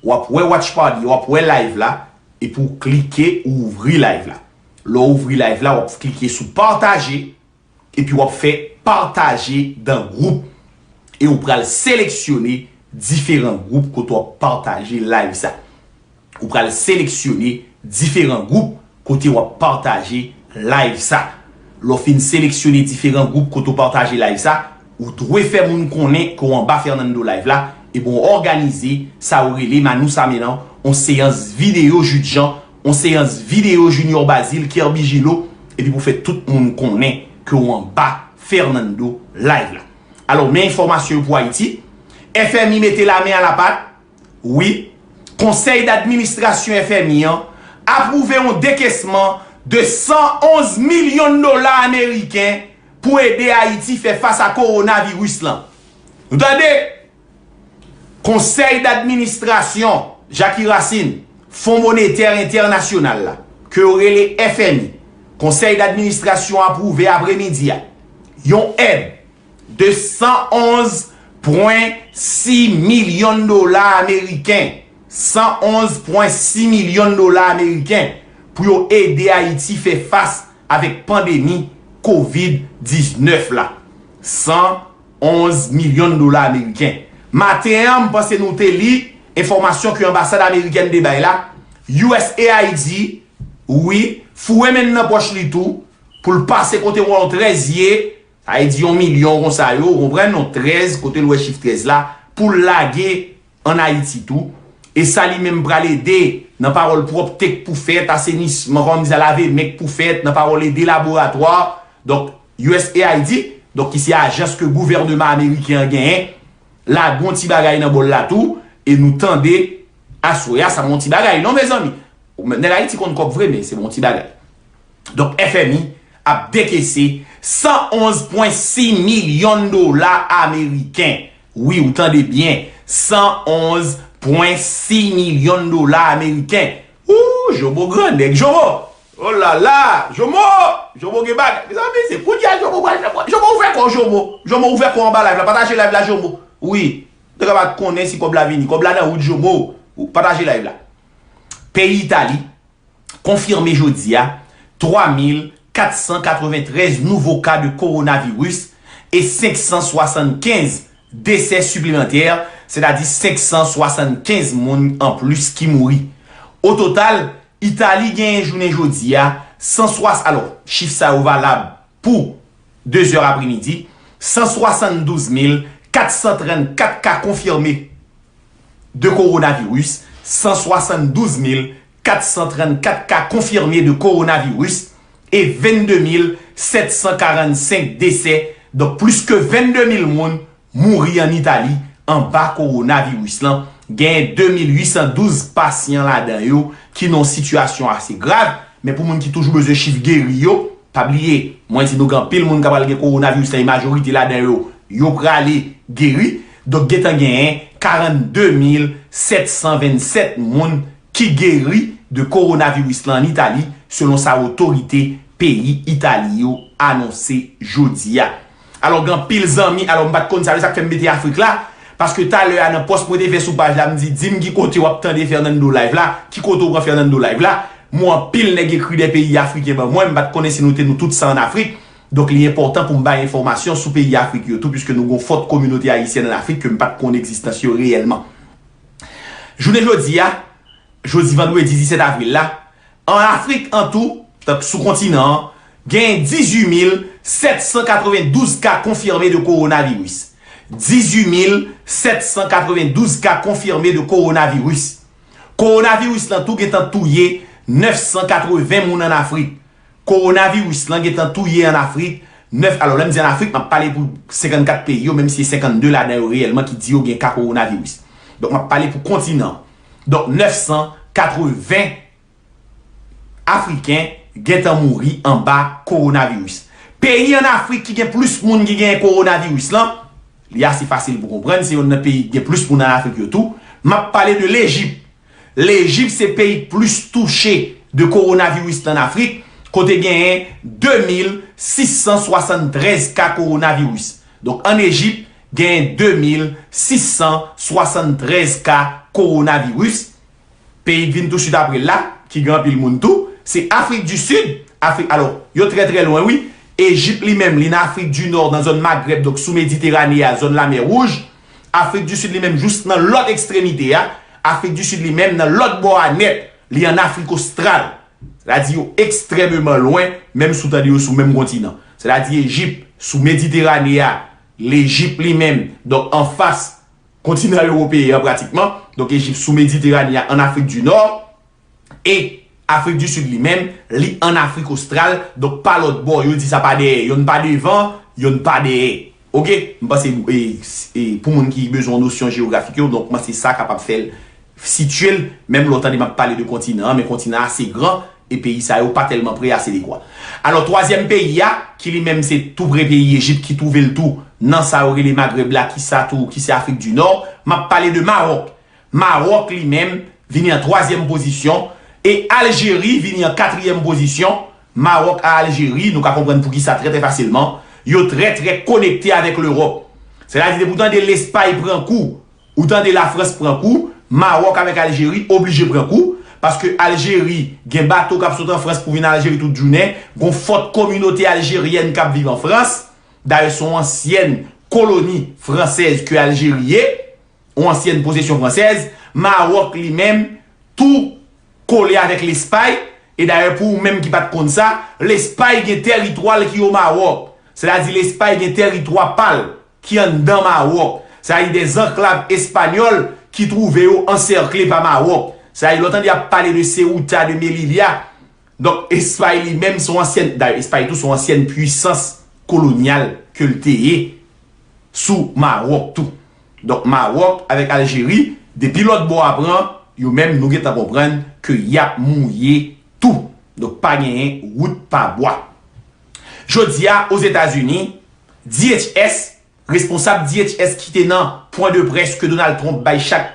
w ap wè watch party, w ap wè live la, epi w klike ouvri live la. Lè w ouvri live la, w ap klike sou pataje, epi w ap fè pataje dan gwoup. E w pral seleksyone diferan gwoup kote w ap pataje live sa. Ou pral seleksyone diferan gwoup kote w ap pataje live sa. Lè w fin seleksyone diferan gwoup kote w pataje live sa, ou dwe fè moun konnen ke w anba Fernando Live la, ebyen w òganize sa yo rele Manoussa Menan, yon seyans videyo Jude Jean, yon seyans videyo Junior Bazile, Kerby Gillot, epi pou fè tout moun konnen ke w anba Fernando Live la. Alò, men enfòmasyon yo pou Ayiti. F M I mete lamen a lapat. Wi, konsèy dadministrasyon F M I an apwouve yon dekesman de san onz milyon dola ameriken pou ede Ayiti fè fas a kowonaviris lan. Nou tande? Konsèy dadministrasyon Jackie Racine, Fon Monetè Entènasyonal la, ke yo rele F M I, konsèy dadministrasyon apwouve apremidi a yon èd de san onz pwen sis milyon dola ameriken, san onz pwen sis milyon dola ameriken, pou yo ede Ayiti fè fas avèk pandemi kovid diznèf la. San onz milyon dola ameriken. Maten an, m panse nou te li enfòmasyon ke anbasad amerikèn te bay la, U S A I D, wi, foure men l nan pòch li tou, pou l pase kote yon trèz ye, sa vle di yon milyon konsa yo, ou konprann, yon trèz, kote l wè chif trèz la, pou l lage ann Ayiti tou. E sa li menm pral ede nan pawòl pwòpte k pou fèt, asenisman, kòman m di sa, lave men k pou fèt, nan pawòl ede laboratwa. Donk, U S A I D, donk ki se ajans ke gouvènman ameriken an genyen, lage yon ti bagay nan bòl la tou, e nou tande aswè a, sa yon ti bagay, non, mezanmi. Nèg Ayiti konn kòb vre, men se yon ti bagay. Donk, F M I ap dekese san onz pwen sis milyon dola ameriken. Wi, ou tande byen, san onz pwen sis milyon dola ameriken. Ou, Jomo grannèg, Jomo! Oh la la, Jomo! Jomo gen bagay. Mezanmi, se kounye a Jomo pral fè kò. Jomo, ouvè kò, Jomo. Jomo, ouvè kò anba live la. Pataje live la, Jomo. Wi. Nèg la pa konnen si kòb la vini. Kòb la nan wout, Jomo. Pataje live la. Peyi Itali konfime jodi a twa mil kat san katreventrèz nouvo ka de kowonaviris e senk san swasannkenz desè siplemantè, sètadi senk san swasannkenz moun anplis ki mouri. O total, Itali genyen jounen jodi a san swasant, alò, chif sa yo valab pou de zè apremidi, san swasanndouz mil kat san trannkat ka konfime de kowonaviris, san swasanndouz mil kat san trannkat ka konfime de kowonaviris e vennde mil sèt san karannsenk desè. Donk, plis ke vennde mil moun mouri ann Itali anba kowonaviris lan. Genyen de mil uit san douz pasyan ladan yo ki nan yon sitiyasyon ase grav, men pou moun ki toujou bezwen chif geri yo, pa bliye, mwen di nou gen anpil moun k ap pral gen kowonaviris lan e majorite ladan yo, yo prale geri. Donk, gentan genyen karannde mil sèt san vennsèt moun ki geri de kowonaviris lan ann Itali, selon sa otorite peyi Itali yo anonse jodi a. Alò, gen anpil zanmi, alò, m pa t konn sa, se sa k fè m mete Afrik la, paske talè a nan pòs mwen te fè sou paj la, m di, di m ki kote w ap tande Fernando Live la, ki kote w pran Fernando Live la. Mwen, anpil nèg ekri de peyi afriken ban mwen, m pa t konnen si nou te nou tout sa ann Afrik. Donk, li enpòtan pou m bay enfòmasyon sou peyi Afrik yo tou, piske nou gen yon fòt kominote ayisyèn ann Afrik ke m pa t konn egzistans yo reyèlman. Jounen jodi a, jodi vandredi disèt avril la, ann Afrik an tou, tank sou kontinan an, genyen dizuit mil sèt san katrevendouz ka konfime de kowonaviris. Dizuit mil sèt san katrevendouz ka konfime de kowonaviris. Kowonaviris lan tou gentan touye nèf san katreven moun ann Afrik. Kowonaviris lan gentan touye ann Afrik nèf, alò, lè m di ann Afrik, m ap pale pou senkannkat peyi yo, menm si se senkannde ladan yo reyèlman ki di yo gen ka kowonaviris. Donk, m ap pale pou kontinan. Donk, nèf san katreven Afriken gentan mouri anba kowonaviris. Peyi ann Afrik ki gen plis moun ki genyen kowonaviris lan, li ase fasil pou konprann, se youn nan peyi ki gen plis moun ann Afrik yo tou. M ap pale de Lejip. Lejip se peyi k plis touche de kowonaviris lan ann Afrik, kote genyen de mil sis san swasanntrèz ka kowonaviris. Donk, ann Ejip, genyen de mil sis san swasanntrèz ka kowonaviris. Peyi k vin tousuit apre l la, ki gen anpil moun tou, se Afrik di Sid. Afrik, alò, yo trè, trè lwen, wi. Ejip li menm, li nan Afrik di Nò, nan zòn Magrèb, donk sou Mediterane a, zòn Lamè Wouj. Afrik di Sid li menm, jis nan lòt ekstremite a. Afrik di Sid li menm, nan lòt bò a nèt, li ann Afrik Ostral. Sètadi yo ekstrèmeman lwen, menm si w tande yo sou menm kontinan. Sètadi Ejip, sou Mediterane a, Lejip li menm, donk anfas kontinan ewopeyen an pratikman. Donk, Ejip sou Mediterane a, ann Afrik di Nò. E Afrik di Sid li menm, li ann Afrik Ostral. Donk, pa lòt bò, yo di sa pa dèyè. Yonn pa devan, yonn pa dèyè. Oke? M panse, e, e, pou moun ki bezwen yon nosyon jewografik yo, donk, m panse sa kapab fè l sitye l. Menm lè w tande m ap pale de kontinan an, men kontinan an ase gran, e peyi sa yo pa tèlman pre, ase dekwa. Alò, twazyèm peyi a, ki li menm se tou pre peyi Ejip, ki twouve l tou nan sa yo rele Magrèb la, ki sa tou, ki se Afrik di Nò, m ap pale de Mawòk. Mawòk li menm vini an twazyèm pozisyon, e Aljeri vini an katriyèm pozisyon. Mawòk a Aljeri, nou ka konprann poukisa trè, trè fasilman, yo trè, trè konekte avèk Lewòp. Sètadi, depi w tande Lespay pran kou, ou tande Lafrans pran kou, Mawòk avèk Aljeri oblije pran kou, paske Aljeri gen bato k ap sot an Frans pou vin Aljeri tout jounen, gon fòt kominote aljeryèn k ap viv an Frans. Dayè, se yon ansyèn koloni fransèz ke Aljeri ye, yon ansyèn posesyon fransèz. Mawòk li menm tou kole avèk Lespay, e dayè, pou ou menm ki pa t konn sa, Lespay gen tèritwa l ki o Mawòk. Sètadi, Lespay gen tèritwa pa l ki anndan Mawòk. Sètadi, de zanklav espanyòl ki twouve yo ansèkle pa Mawòk. Sa yo, lè w tande y ap pale de Ceuta, de Melilla. Donk, Espay li menm se yon ansyen, dayè, Espay tou se yon ansyen pwisans kolonyal ke l te ye sou Mawòk tou. Donk, Mawòk avèk Aljeri, depi lòt bò a pran, yo menm, nou gentan konprann ke y ap mouye tou. Donk, pa genyen wout pa bwa. Jodi a, Ozetazini, D H S, responsab D H S ki te nan pwen de près ke Donald Trump bay chak,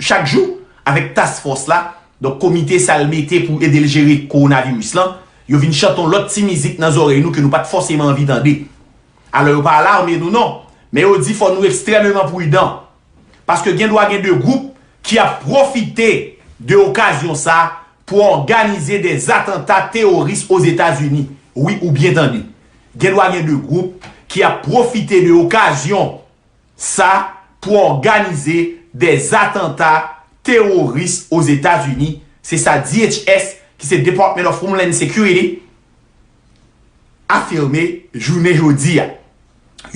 chak jou avèk task force la, donk komite sa l mete pou ede l jere kowonaviris lan, yo vin chante yon lòt ti mizik nan zòrèy nou ke nou pa t fòseman anvi tande. Alò, yo pa alarme nou non, men yo di fò nou ekstrèmeman pridan. Paske gen dwa gen de gwoup ki ap pwofite de okazyon sa pou òganize de atanta teworis Ozetazini. Wi, ou byen tande. Gen dwa gen de gwoup ki ap pwofite de okazyon sa pou òganize de atanta teworis Ozetazini. Se sa D H S, ki se Department of Homeland Security, afime jounen jodi a.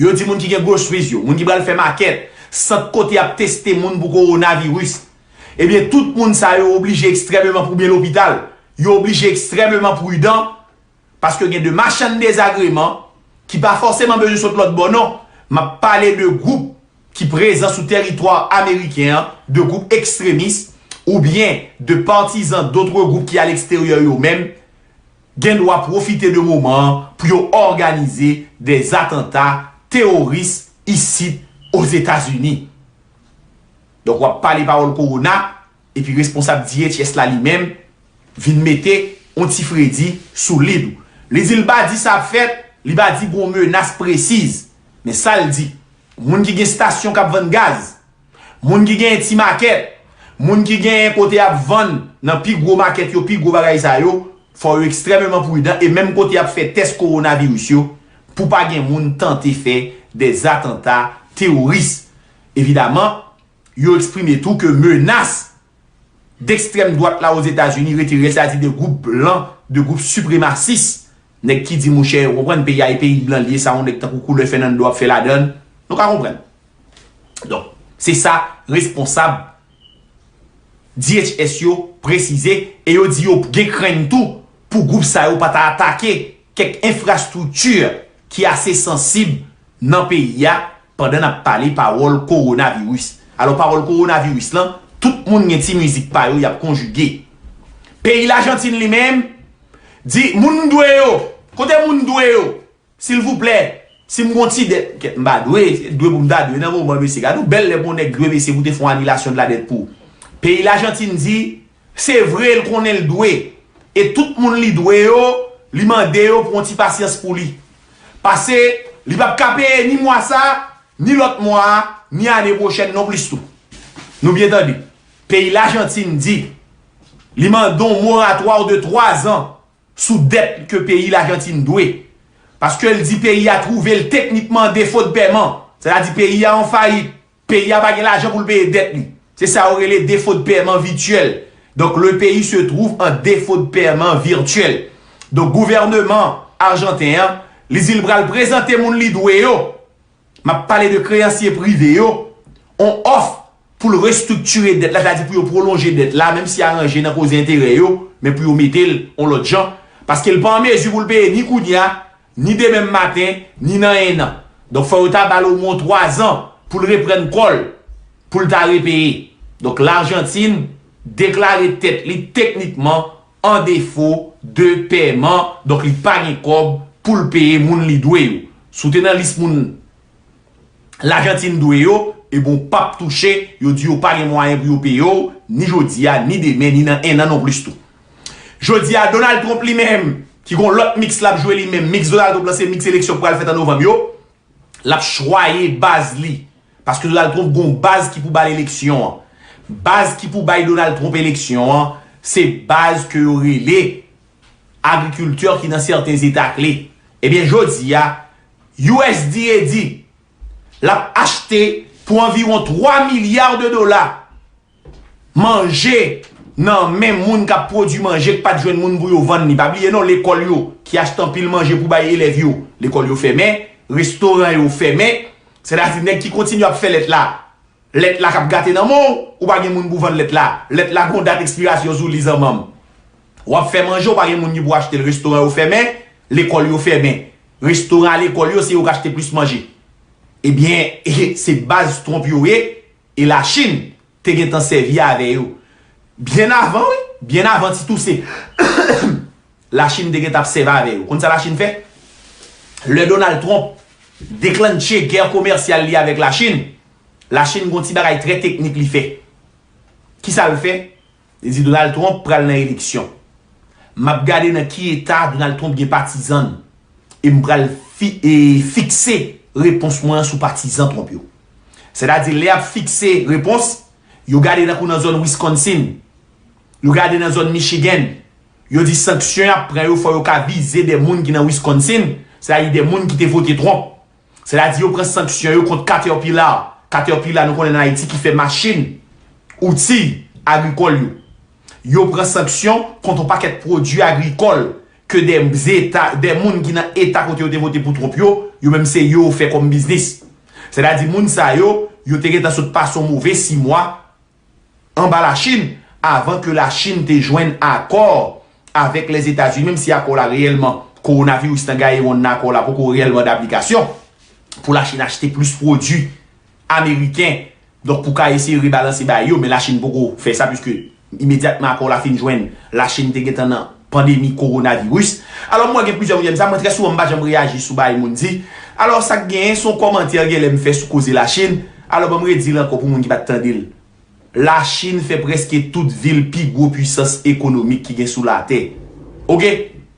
Yo di moun ki gen groceries yo, moun ki pral fè makèt, sant kote y ap teste moun pou kowonaviris, ebyen, tout moun sa yo oblije ekstrèmeman, pou byen lopital, yo oblije ekstrèmeman pridan, paske gen de machann dezagreman ki pa fòseman bezwen sot lòt bò non. M ap pale de gwoup ki prezan sou tèritwa ameriken an, de gwoup ekstremis, oubyen de patizan dotre gwoup ki aleksteryè yo menm, gen dwa pwofite de moman an pou yo òganize de atanta teworis isit Ozetazini. Donk, w ap pale pawòl kowona, epi responsab D H S la li menm vin mete yon ti fredi sou lid ou. Li di l pa di sa ap fèt, li pa di gon menas presiz. Men sa l di, moun ki gen estasyon k ap vann gaz, moun ki genyen ti makèt, moun ki genyen kote y ap vann nan pi gwo makèt yo, pi gwo bagay sa yo, fò yo ekstrèmeman pridan e menm kote y ap fè tès kowonaviris yo, pou pa gen moun tante fè de atanta teworis. Evidaman, yo eksprime tou ke menas dekstrèm dwat la Ozetazini rete rèl, sètadi de gwoup blan, de gwoup sipremasis, nèg ki di, monchè, ou konprann, peyi a e peyi blan li ye, sa yon nèg tankou koulè Fernando ap fè ladan l, nou ka konprann. Donk, se sa responsab D H S yo presize, e yo di yo gen krenn tou pou gwoup sa yo pa ta atake kèk enfrastrikti ki ase sansib nan peyi a pandan n ap pale pawòl kowonaviris. Alò, pawòl kowonaviris lan, tout moun gen ti mizik pa yo y ap konjige. Peyi Lajantin li menm di, moun m dwe yo, kote moun m dwe yo? Silvouplè, si m gon ti dèt, kèt, m pa dwe, se dwe pou m ta dwe nan moman, mesye. Gade yon bèl lè pou yon nèg dwe, mesye, pou te fè yon anilasyon de la dèt pou ou. Peyi Lajantin di, se vre, l konnen l dwe. E tout moun li dwe yo, li mande yo pou yon ti pasyans pou li. Pase, li p ap ka peye ni mwa sa, ni lòt mwa a, ni ane pwochèn non plis tou. Nou byen tande. Peyi Lajantin di, li mande yon moratwa de twa zan sou dèt ke peyi Lajantin dwe. Paske l di peyi a twouve l teknikman an defo de pèman. Sètadi peyi a an fayit. Peyi a pa gen lajan pou l peye dèt li. Se sa yo rele defo de pèman vityèl. Donk, le pays se trouve en défaut de paiement virtuel. Donk, gouvènman ajanten an, li di l pral prezante moun li dwe yo, m ap pale de kreyansye prive yo, on òf pou l restriktire dèt la, sètadi pou yo pwolonje dèt la, menm si aranje nan koze enterè yo, men pou yo mete l on lòt jan, paske l pa an mezi pou l peye ni kounye a, ni demen maten, ni nan en an. Donk, fò yo ta ba l omwen twa zan pou l reprann kò l, pou l ta repeye. Donk, Lajantin deklare tèt li teknikman an defo de pèman, donk li pa gen kòb pou l peye moun li dwe yo. Si w te nan lis moun Lajantin dwe yo, ebyen w p ap touche, yo di yo pa gen mwayen pou yo peye w, ni jodi a, ni demen, ni nan en an non plis tou. Jodi a, Donald Trump li menm, ki gon lòt miks l ap jwe li menm, miks Donald Trump lan se miks eleksyon k pral fèt an novanm yo, l ap chwaye baz li. Paske Donald Trump gon baz ki pou ba l eleksyon an. Baz ki pou bay Donald Trump eleksyon an, se baz ke yo rele agrikiltè ki nan sèten eta kle. Ebyen, jodi a, U S D A di l ap achte pou anviwon twa milya de dola manje nan men moun k ap pwodui manje k pa t jwenn moun pou yo vann li. Pa bliye non, lekòl yo ki achte anpil manje pou bay elèv yo, lekòl yo fèmen, restoran yo fèmen, sètadi nèg ki kontinye ap fè lèt la, Lèt la k ap gate nan men w, ou pa gen moun pou vann lèt la. Lèt la gen yon dat ekspirasyon sou li, zanmanm. W ap fè manje, ou pa gen moun ki pou achte l. Restoran yo fèmen, lekòl yo fèmen. Restoran a lekòl yo, se yo k achte plis manje. Ebyen, se baz Trump yo ye, e Lachin te gentan sèvi avè yo. Byen avan, wi, byen avan ti touse, Lachin te gentan ap sèvi avè yo. Konn sa Lachin fè? Lè Donald Trump deklannche gè komèsyal li avèk Lachin, Lachin gon ti bagay trè teknik li fè. Kisa l fè? Li di Donald Trump pral nan eleksyon. M ap gade nan ki eta Donald Trump gen patizan l e m pral fi, e, fikse repons mwen an sou patizan Trump yo. Sètadi, lè y ap fikse repons, yo gade tankou nan zòn Wisconsin, yo gade nan zòn Michigan, yo di sanksyon y ap pran yo, fò yo ka vize de moun ki nan Wisconsin, sètadi de moun ki te vote Trump. Sètadi yo pran sanksyon yo kont Caterpillar. Caterpillar, nou konnen nan Ayiti, ki fè machin, outi agrikòl yo. Yo pran sanksyon kont yon pakèt pwodui agrikòl ke de zeta, de moun ki nan eta kote yo te vote pou Trump yo, yo menm se yo yo fè kòm biznis. Sètadi moun sa yo, yo te gentan sot pase yon move sis mwa anba Lachin, avan ke Lachin te jwenn akò avèk Lèzetazini, menm si akò la reyèlman, kowonaviris lan gaye wonn nan, akò la poko reyèlman daplikasyon, pou Lachin achte plis pwodui ameriken. Donk, pou ka eseye rebalanse bagay yo, men Lachin poko fè sa, piske imedyatman akò la fin jwenn, Lachin te gentan nan pandemi kowonaviris. Alò, mwen gen plizyè moun ki di m sa, mwen trè souvan m pa janm reyaji sou bagay moun di. Alò, sa k genyen, se yon kòmantè genlè m fè sou koze Lachin. Alò, ban m redi l ankò pou moun ki pa t tande l. Lachin fè prèske tout vil pi gwo pwisans ekonomik ki gen sou latè. Oke?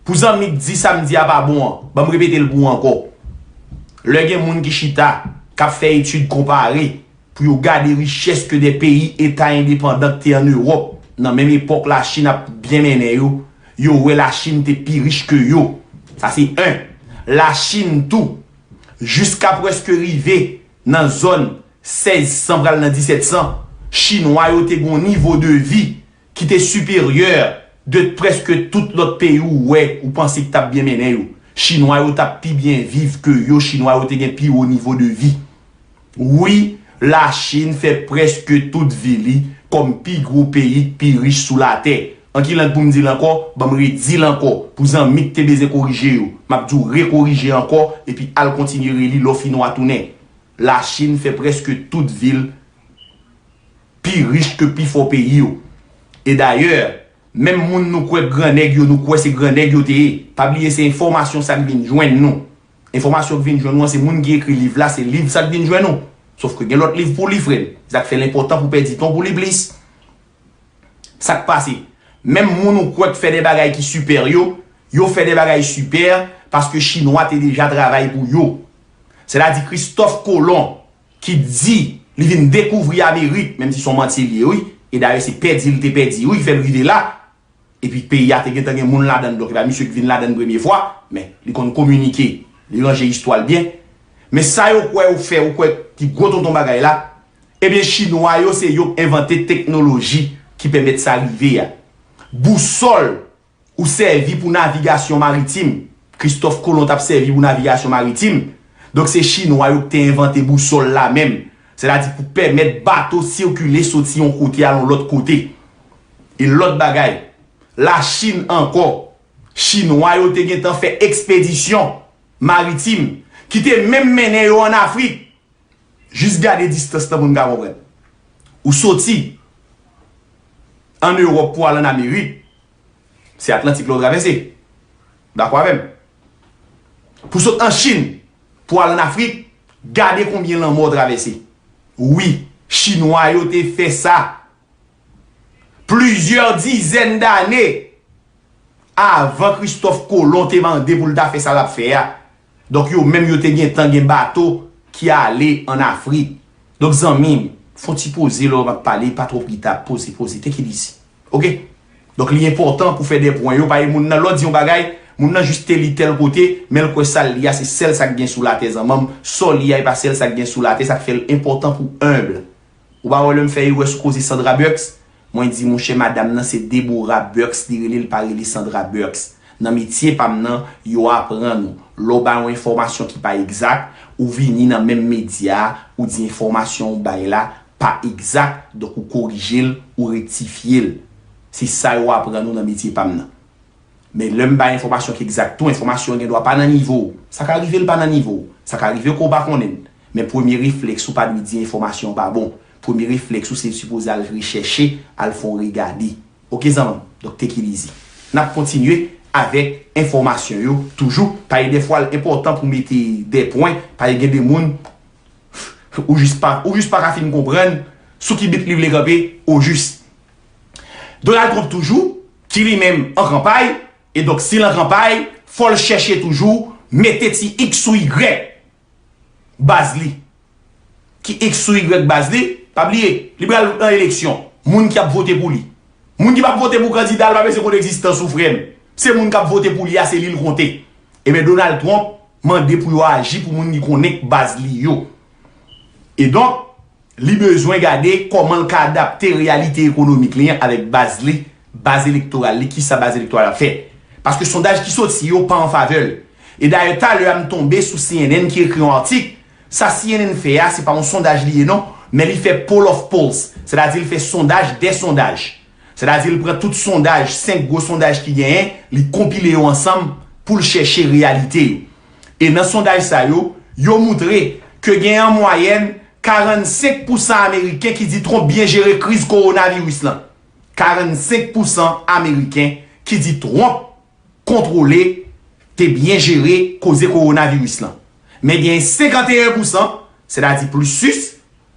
Pou zanmi k di sa m di a pa bon an, ban m repete l pou ou ankò. Lè gen moun ki chita, k ap fè etid konpare, pou yo gade richès ke de peyi eta endepandan k te ann Ewòp, nan menm epòk Lachin ap byen mennen yo, yo wè Lachin te pi rich ke yo. Sa se en. Lachin tou, jiska prèske rive nan zòn sèz san pral nan disèt san, Chinwa yo te gen yon nivo de vi ki te siperyè de prèske tout lòt peyi ou wè, ou panse ki t ap byen mennen yo. Chinwa yo t ap pi byen viv ke yo, Chinwa yo te gen pi wo nivo de vi. Wi, Lachin fè prèske tout vi li kòm pi gwo peyi k pi rich sou latè. An ki lang pou m di l ankò? Ban m redi l ankò, pou zanmi k te bezwen korije yo. M ap di w rekorije ankò, epi al kontinye reli lè w fin wa tounen. Lachin fè prèske tout vil pi rich ke pifò peyi yo. E dayè, menm moun nou kwè grannèg yo, nou kwè se grannèg yo te ye. Pa bliye se enfòmasyon sa k vin jwenn nou. Enfòmasyon k vin jwenn nou an, se moun ki ekri liv la, se liv sa k vin jwenn nou. Sòf ke gen lòt liv pou li, frè m. Sa k fè l enpòtan pou pèdi tan w pou li plis. Sa k pase? Menm moun ou kwè k fè de bagay ki sipè yo, yo fè de bagay sipè paske Chinwa te deja travay pou yo. Sètadi Kristòf Kolon ki di li vin dekouvri Amerik, menm si se yon manti li ye, wi. E dayè, se pèdi li te pèdi, wi, ki fè l rive la. Epi peyi a te gentan gen moun ladan l, donk e pa misye ki vin ladan l premye fwa, men li konn kominike, li ranje istwa l byen. Men sa yo kwè yo fè, yo kwè ki gwo tonton bagay la, ebyen, Chinwa yo, se yo k envante teknoloji ki pèmèt sa rive a. Bousòl ou sèvi pou navigasyon maritim, Kristòf Kolon t ap sèvi pou navigasyon maritim. Donk, se Chinwa yo ki te envante bousòl la menm. Sètadi pou pèmèt bato sikile soti yon kote al yon lòt kote. E lòt bagay, Lachin ankò, Chinwa yo te gentan fè ekspedisyon maritim ki te menm mennen yo ann Afrik. Jis gade distans lan pou n ka konprann. Ou soti ann Ewòp pou al ann Amerik, se Atlantik la ou travèse. Dakò avè m? Pou sot an Chin pou al ann Afrik, gade konbyen lanmè w travèse. Wi, Chinwa yo te fè sa plizyè dizèn dane avan Kristòf Kolon te mande pou l ta fè sa l ap fè a. Donk, yo menm, yo te gentan gen bato ki ale ann Afrik. Donk, zanmi m, fè yon ti poze lè w ap pale, pa twò pita, poze, poze, take it easy. Oke? Donk, li enpòtan pou fè de pwen yo, paske moun nan, lè w di yon bagay, moun nan jis te li tèl kote, men l kwè sa l li a, se sèl sa k gen sou latè, zanmanm, sa w li a, e pa sèl sa k gen sou latè, sa k fè l enpòtan pou w enb. Ou pa wè lè m fè erè sou koze Sandra Burks? Mwen di, monchè, madanm nan se Deborah Burks, li rele l, pa rele Sandra Burks. Nan metye pa m nan, yo aprann ou. Lè w bay yon enfòmasyon ki pa egzak, ou vini nan menm medya a, ou di enfòmasyon ou bay la pa egzak, donk ou korije l, ou rektifye l. Se sa yo aprann ou nan metye pa m nan. Men lè m bay enfòmasyon ki egzak tou, enfòmasyon an gen dwa pa nan nivo w. Sa ka rive l pa nan nivo w. Sa ka rive ke w pa konnen l. Men premye reflèks ou pa dwe di enfòmasyon an pa bon. Premye reflèks ou se sipoze al rechèche, al fè yon regade. Oke zanmi m? Donk take it easy. N ap kontinye avèk enfòmasyon yo toujou. Paske dèfwa l enpòtan pou mete de pwen, paske gen de moun ou jis pa, ou jis pa ka fin konprann sou ki bit li vle kanpe, o jis. Donald Trump toujou, ki li menm an kanpay, e donk si l an kanpay, fò l chèche toujou mete ti X ou Y baz li. Ki X ou Y baz li, pa bliye, li pral nan eleksyon. Moun ki ap vote pou li. Moun ki p ap vote pou kandida l pa bezwen konn egzistans ou, frè m. Se moun k ap vote pou li a, se li l konte. Ebyen, Donald Trump mande pou yo aji pou moun li konnen k baz li yo. E donk, li bezwen gade kòman l ka adapte reyalite ekonomik li an avèk baz li, baz elektoral li, kisa baz elektoral ap fè. Paske sondaj ki soti yo pa an favè l. E dayè, talè a m tonbe sou C N N ki ekri yon atik. Sa C N N fè a, se pa yon sondaj li ye non, men li fè poll of polls, sètadi l fè sondaj dè sondaj. Sètadi l pran tout sondaj, senk gwo sondaj ki genyen, li konpile yo ansanm pou l chèche reyalite yo. E nan sondaj sa yo, yo moutre ke gen an mwayèn karannsenk pousan Ameriken ki di Trump byen jere kriz kowonaviris lan. Karannsenk pousan Ameriken ki di Trump kontwole, te byen jere koze kowonaviris lan. Men gen senkanteyen pousan, sètadi plis sis,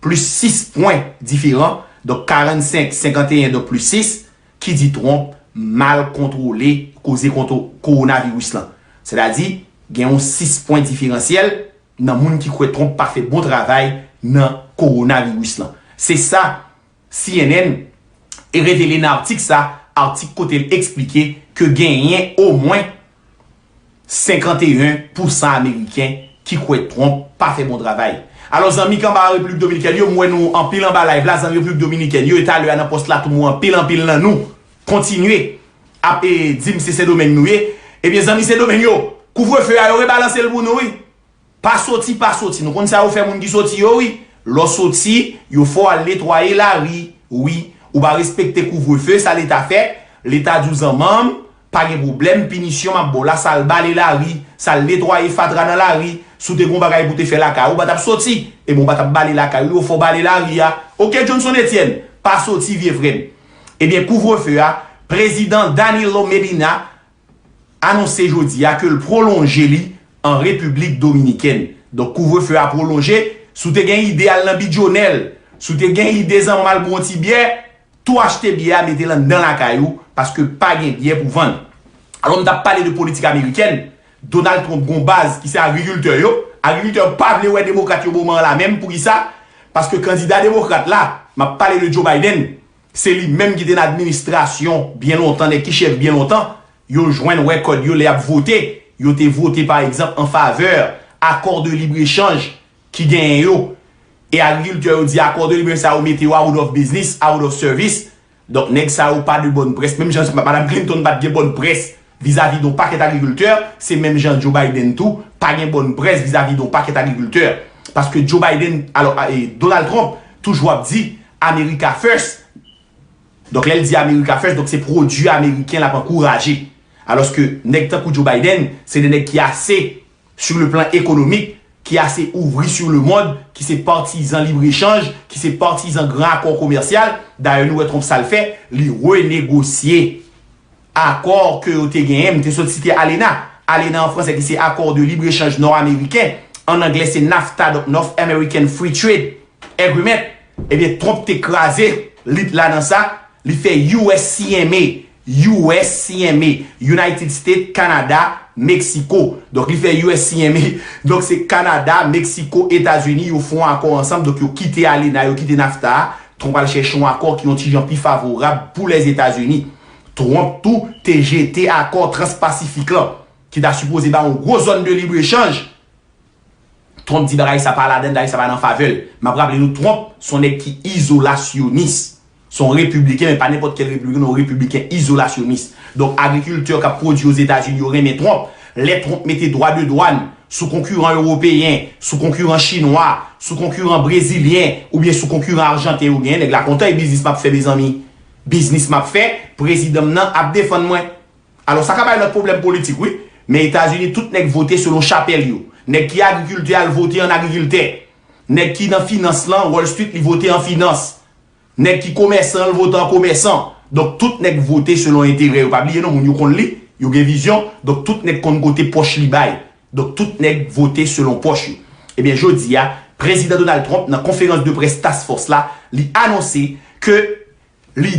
plis sis pwen diferan, donk karannsenk, senkanteyen, donk plis sis, ki di Trump mal kontwole koze kontwo-, kowonaviris lan. Sètadi, gen yon sis pwen diferansyèl nan moun ki kwè Trump pa fè bon travay nan kowonaviris lan. Se sa C N N e revele nan atik sa, atik kote l eksplike ke genyen omwen senkanteyen pousan Ameriken ki kwè Trump pa fè bon travay. Alò, zanmi k anba Repiblik Dominikèn yo, m wè nou anpil anba live la, zanmi Repiblik Dominikèn yo, e talè a nan pòs la tou, m wè anpil, anpil nan nou kontinye ap, e, di m se Sendomeng nou ye. Ebyen, zanmi Sendomeng yo, kouvrefe a, yo rebalanse l pou nou, wi. Pa soti, pa soti. Nou konn sa yo fè moun ki soti yo, wi. Lè w soti, yo fè w al netwaye lari, wi. Ou pa respekte kouvrefe, sa Leta fè? Leta di w zanmanm, pa gen pwoblèm, pinisyon m ap ba w la, sa al bale lari, sa al netwaye fatra nan lari. Si w te gen yon bagay pou w te fè lakay ou, ou pa t ap soti. Ebyen, ou pa t ap bale lakay ou, yo fè w bale lari a. Oke, Johnson Etienne, pa soti, vye frè m. Ebyen, kouvrefe a, prezidan Danilo Medina anonse jodi a ke l pwolonje li an Repiblik Dominikèn. Donk, kouvrefe a pwolonje. Si w te gen ide al nan Bidjonèl, si w te gen ide zanmi m al bwè yon ti byè, tou achte byè a, mete l anndan lakay ou, paske pa gen byè pou vann. Alò, m t ap pale de politik amerikèn. Donald Trump gon baz ki se agrikiltè yo. Agrikiltè yo pa vle wè demokrat yo moman an la menm. Poukisa? Paske kandida demokrat la, m ap pale de Joe Biden, se li menm ki te nan administrasyon byen lontan, nèg ki chèf byen lontan, yo jwenn record yo lè y ap vote, yo te vote, pa egzanp, an favè akò de libre echanj ki genyen yo. E agrikiltè yo di akò de libre echanj sa yo mete yo out of business, out of service. Donk, nèg sa yo pa de bòn près. Menm jan Madanm Clinton pa t gen bòn près vizavi de yon pakèt agrikiltè, se menm jan Joe Biden tou pa gen bòn près vizavi de yon pakèt agrikiltè. Paske Joe Biden, alò, a, e, Donald Trump toujou ap di America First. Donk, lè l di America First, donk se pwodui ameriken l ap ankouraje. Alòske nèg tankou Joe Biden, se de nèg ki ase, sur le plan économique, ki ase ouvri sur le monde, ki se patizan libre echanj, ki se patizan gran akò komèsyal. Dayè, nou wè Trump sa l fè, li renegosye akò ke yo te genyen. M te sot site ALENA. ALENA an fransè ki se Accord de libre-échange nord-américain. An anglè, se NAFTA, donk North American Free Trade Agreement. Ebyen, Trump te kraze lit la nan sa. Li fè U S C M A, U S C M A, United States, Canada, Mexico. Donk, li fè U S C M A. Donk, se Kanada, Meksiko, Etazini, yo fè yon akò ansanm. Donk, yo kite ALENA, yo kite NAFTA a. Trump al chèche yon akò ki yon ti jan pi favorab pou Lèzetazini. Trump tou te jete akò Transpasifik lan, ki ta sipoze ba yon gwo zòn de libre-echanj. Trump di bagay sa pa ladan, bagay sa pa nan favè l. M ap raple nou, Trump se yon nèg ki izolasyonis. Se yon repibliken, men pa nenpòt kèl repibliken, non, yon repibliken izolasyonis. Donk, agrikiltè k ap pwodui Ozetazini yo renmen Trump. Lè Trump mete dwa de dwàn sou konkiran ewopeyen, sou konkiran chinwa, sou konkiran brezilyen, oubyen sou konkiran ajanten yo genyen, nèg la kontan, e biznis m ap fè, mezanmi. Biznis m ap fè, prezidan m nan ap defann mwen. Alò, sa ka bay lòt pwoblèm politik, wi. Men Etazini, tout nèg vote selon chapèl yo. Nèg ki agrikiltè al vote an agrikiltè. Nèg ki nan finans lan, Wall Street, li vote an finans. Nèg ki komèsan, l vote an komèsan. Donk, tout nèg vote selon enterè yo. Pa bliye non, moun yo konn li, yo gen vizyon. Donk, tout nèg konn kote pòch li bay. Donk, tout nèg vote selon pòch yo. Ebyen, jodi a, prezidan Donald Trump, nan konferans de près Task Force la, li anonse ke li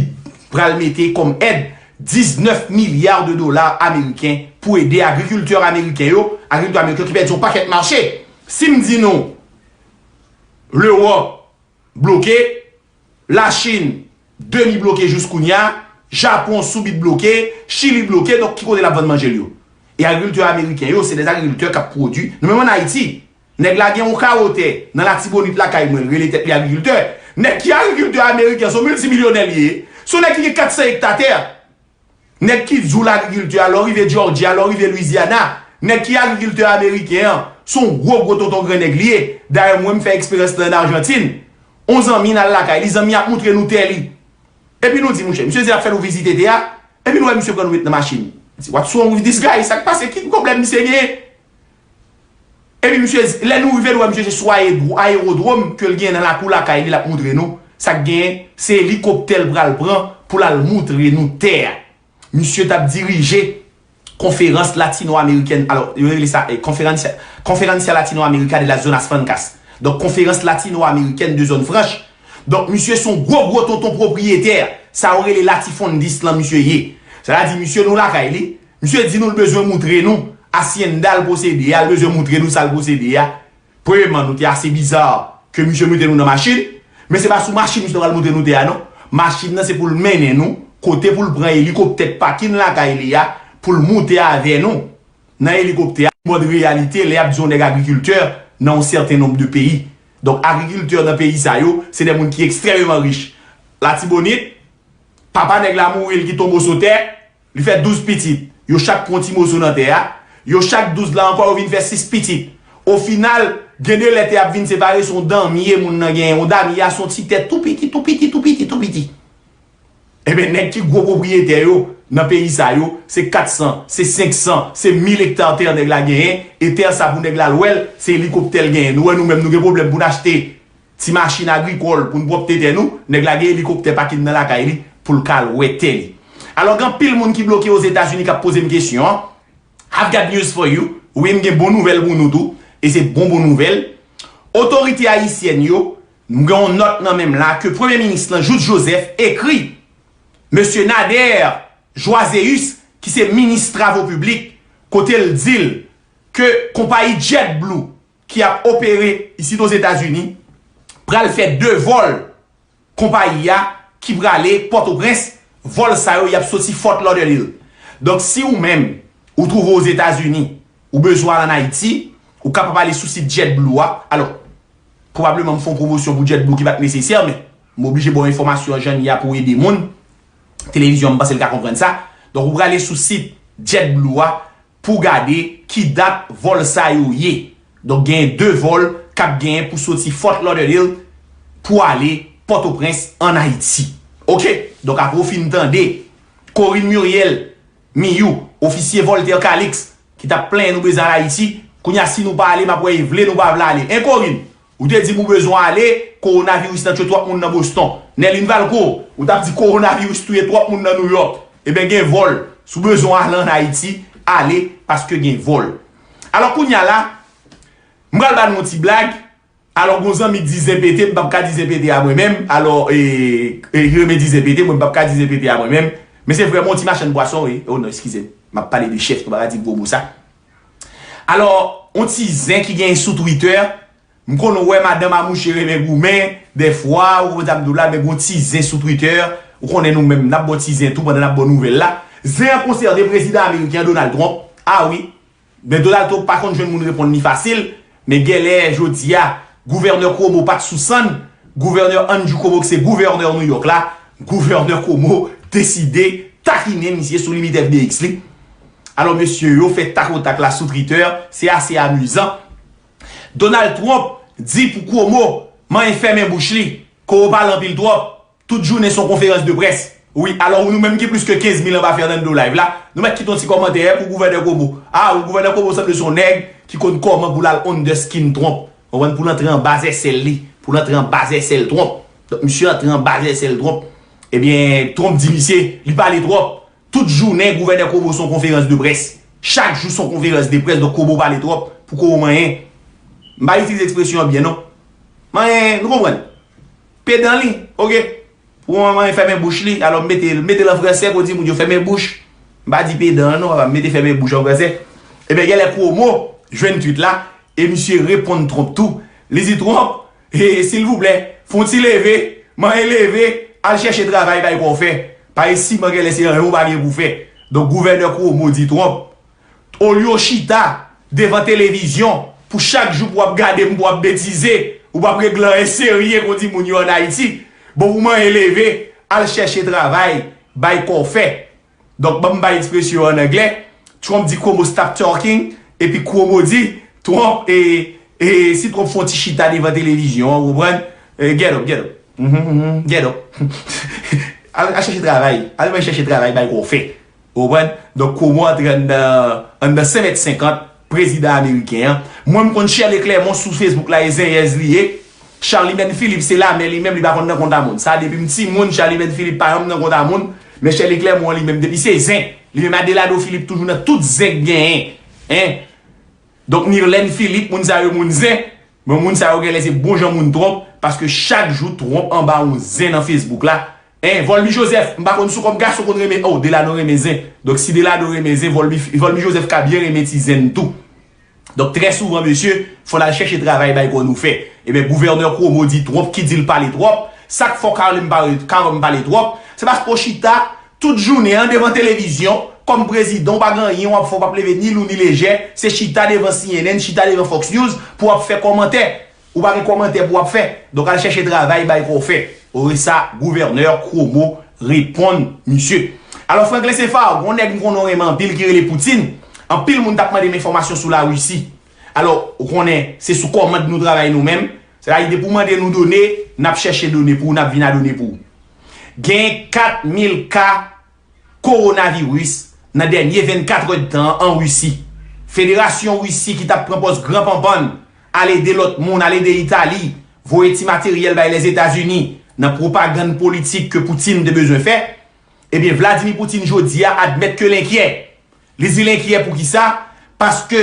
pral mete kòm èd diznèf milya de dola ameriken pou ede agrikiltè ameriken yo, agrikiltè ameriken yo ki pèdi yon pakèt mache. Si m di nou, Lewòp bloke, Lachin demi bloke jous kounye a, Japon soubit bloke, Chili bloke, donk ki kote l ap vann manje l yo? E agrikiltè ameriken yo, se de agrikiltè k ap pwodui. Nou menm ann Ayiti, nèg la gen yon kawo tè nan Latibonit lakay mwen, l rele tèt li agrikiltè. Nèg ki agrikiltè ameriken, se yon miltimilyonè li ye. Se yon nèg ki gen kat san ekta tè. Nèg ki di w l agrikiltè a, lè w rive Georgia, lè w rive Louisiana, nèg ki agrikiltè ameriken an, se yon gwo gwo tonton grannèg li ye. Dayè, mwen, m fè eksperyans lan ann Ajantin. On zanmi n al lakay li, zanmi ap moutre nou tè li. Epi nou di, monchè, misye di l ap fè nou vizite tè a. Epi nou wè misye pran nou met nan machin. Di, what's wrong with this guy? Sa k pase? Ki pwoblèm misye genyen? Epi misye, lè nou rive, nou wè misye se sou ayedwo-, ayewodwòm ke l gen nan lakou lakay li, l ap moutre nou. Sa k genyen, se elikoptè l pral pran pou l al moutre nou tè a. Misye t ap dirije konferans latino-amerikèn, alò, yo rele sa, eh, Conferencia, Conferencia Latinoamericana de las Zonas Francas. Donk, konferans latino-amerikèn de zòn franch. Donk, misye se yon gwo, gwo tonton pwopriyetè. Sa yo rele latifondis lan misye ye. Sa vle di, misye nou lakay li. Misye di nou l bezwen moutre nou asyenda l posede a, l bezwen moutre nou sa l posede a. Premyèman, nou te ase biza ke misye mete nou nan machin, men se pa sou machin misye t ap pral moutre nou tè a non. Machin nan se pou l mennen nou kote pou l pran elikoptè k pakin lakay li a pou l moute avè nou nan elikoptè a. Mòd reyalite, lè y ap di yon nèg agrikiltè nan yon sèten nonb de peyi. Donk, agrikiltè nan peyi sa yo, se de moun ki ekstrèmeman rich. Latibonit, papa nèg la mouri, l kite yon moso tè, li fè douz pitit. Yo chak pran yon ti moso nan tè a. Yo chak douz la ankò, yo vin fè sis pitit. Ofinal, gen de lè tè ap vin separe, se yon damye moun nan genyen. Yon damye a se yon ti tè tou piti, tou piti, tou piti, tou piti. Ebyen, nèg ki gwo pwopriyetè yo nan peyi sa yo, se kat san, se senk san, se mil ekta tè nèg la genyen, e tè sa pou nèg la lwe l, se elikoptè l genyen. Nou wè nou menm, nou gen pwoblèm pou n achte ti machin agrikòl pou n pwòpte tè nou, nèg la gen elikoptè pakin nan lakay li pou l ka lwe tè li. Alò, gen anpil moun ki bloke Ozetazini k ap poze m kesyon an. I've got news for you. Wi, m gen bon nouvèl pou nou tou, e se bon bon nouvèl. Otorite ayisyèn yo, m gen yon nòt nan men m la ke Premye Minis lan, Jouthe Joseph, ekri Mesye Nader Joiséus, ki se minis travo piblik, kote l di l ke konpayi JetBlue ki ap opere isit Ozetazini pral fè de vòl konpayi a ki prale Pòtoprens. Vòl sa yo, y ap soti Fort Lauderdale. Donk, si ou menm, ou twouve Ozetazini, ou bezwen al ann Ayiti, ou kapab ale sou sit JetBlue a. Alò, pwobableman m fè yon pwomosyon pou JetBlue ki pa t nesesè, men m oblije ba w enfòmasyon an jan l ye a pou w ede moun. Televizyon an, m panse l ka konprann sa. Donk, ou prale sou sit JetBlue a pou w gade ki dat vòl sa yo ye. Donk, genyen de vòl k ap genyen pou soti Fort Lauderdale pou ale Pòtoprens ann Ayiti. Oke? Donk, apre w fin tande Corinne Muriel Miyou, ofisye Voltaire Calixte, ki t ap plenyen nou bezwen al Ayiti, kounye a, si nou pa ale, m ap wè e vle nou pa vle ale. Hein, Corinne? Ou te di m ou bezwen ale, kowonaviris lan tchwe twòp moun nan Boston. Nerline Valcourt, ou t ap di kowonaviris touye twòp moun nan New York. Ebyen, gen vòl. Si w bezwen ale ann Ayiti, ale, paske gen vòl. Alò, kounye a la, m pral ba nou yon ti blag. Alò, gon zanmi k di zen pete, m p ap ka di zen pete a mwen menm. Alò, e, e, ki renmen di zen pete, mwen m p ap ka di zen pete a mwen menm. Men se vrèman yon ti machann pwason, wi. Oh non, eskize m. M ap pale de chèf, nou pa ka di gwo mo sa. Alò, yon ti zen ki genyen sou Twitter, m konn wè madanm a mouche renmen goumen, dèfwa, ou konprann sa m di w la, men gon ti zen sou Twitter, ou konnen nou menm, n ap ba w ti zen tou pandan n ap ba w nouvèl la. Zen an konsène prezidan ameriken an, Donald Trump. A wi, men Donald Trump pa konn jwenn moun reponn li fasil, men genlè jodi a, gouvènè Cuomo pa t sou sann, gouvènè Andrew Cuomo ki se gouvènè New York la, gouvènè Cuomo deside takinen misye sou limit F B X li. Alò, mesye yo fè takotak la sou Twitter, se ase amizan. Donald Trump di pou Cuomo manyen fèmen bouch li. Cuomo pale anpil twòp. Tout jounen se yon konferans de près. Wi, alò nou menm ki plis ke kenz mil anba Fernando Live la, nou mèt kite yon ti kòmantè pou gouvènè Cuomo. Ah, gouvènè Cuomo sanble se yon nèg ki konn kòman pou l al under skin Trump. Konprann? Pou l antre anba zèsèl li, pou l antre anba zèsèl Trump. Donk, misye antre anba zèsèl Trump. Ebyen, Trump di misye, li pale twòp. Tout jounen, gouvènè Cuomo se yon konferans de près. Chak jou se yon konferans de près, donk Cuomo pale twòp pou Cuomo manyen. M pa itilize ekspresyon an byen, non. Manyen, nou konprann. Pedan li, oke. Pou manyen fèmen bouch li, alò m mete, mete l an fransè, pou di moun yo fèmen bouch. M pa di pedan an, non, papa, m mete fèmen bouch an fransè. Ebyen, genlè Cuomo jwenn tweet la, e misye reponn Trump tou. Li di Trump, e, silvouplè, fè yon ti leve, manyen leve, al chèche travay, bay kò w fè. Paske siman genlè se anyen ou pa gen pou fè. Donk, gouvènè Cuomo di Trump, olye w chita devan televizyon pou chak jou pou w ap gade m, pou w ap betize, ou p ap regle anyen serye, kon di moun yo ann Ayiti. Bon, pou manyen leve, al chèche travay, bay kò w fè. Donk, ban m bay ekspresyon an anglè. Trump di Cuomo stop talking, epi Cuomo di Trump, e, e si Trump fè yon ti chita devan televizyon an, ou konprann? E, get up, get up. Mhm, mhm, get up. Al, al chèche travay. Al, al chèche travay, bay kò w fè. Ou konprann? Donk, Cuomo antre anndan, anndan senk mèt senkant, prezidan ameriken an. Mwen, m konn Shirley Clermont sou Facebook la, e zenyèz li ye. Charlimène Philippe, se lamè li menm, li pa konn nan kont a moun. Sa, depi m timoun, Charlimène Philippe pa janm nan kont a moun. Men Shirley Clermont, li menm, depi se zen, li menm Adelado Philippe toujou nan tout zen k genyen. Hein? Donk, Nirlène Philippe, moun sa yo, moun zen. Men moun sa yo genlè se bon jan moun Trump, paske chak jou Trump anba yon zen nan Facebook la. Hein, Volmy Joseph, m pa konn si w kòm gason konn renmen, oh, Delano renmen zen. Donk, si Delano renmen zen, Volmy, Volmy Joseph ka byen renmen ti zen tou. Donk, trè souvan, mesye, fò n al chèche travay bay kò nou fè. Ebyen, gouvènè Cuomo di Trump ki di l pale twòp. Sa k fè w ka rele m pale, ka wè m pale twòp? Se paske w chita tout jounen an devan televizyon, kòm prezidan, w pa gen anyen w ap fè, w p ap leve ni lou ni lejè, se chita devan C N N, chita devan Fox News, pou w ap fè kòmantè. Ou pa gen kòmantè pou w ap fè. Donk, al chèche travay, bay kò w fè. Owe sa, gouvènè Cuomo reponn misye. Alò, Franklin Saint-Phar, gon nèg m konnen w renmen anpil ki rele Poutine. Anpil moun t ap mande m enfòmasyon sou Larisi. Alò, ou konnen, se sou kòmand nou travay nou menm. Sètadi, depi w mande nou done, n ap chèche done pou ou, n ap vin a done pou ou. Gen kat mil ka kowonaviris nan dènye vennkat èdtan an an Risi. Federasyon Risi ki t ap pran pòz gran panpann, al ede lòt moun, al ede Itali, voye ti materyèl bay Lèzetazini nan pwopagann politik ke Putin te bezwen fè, ebyen, Vladimir Putin jodi a admèt ke l enkyè. Li di l enkyè poukisa? Paske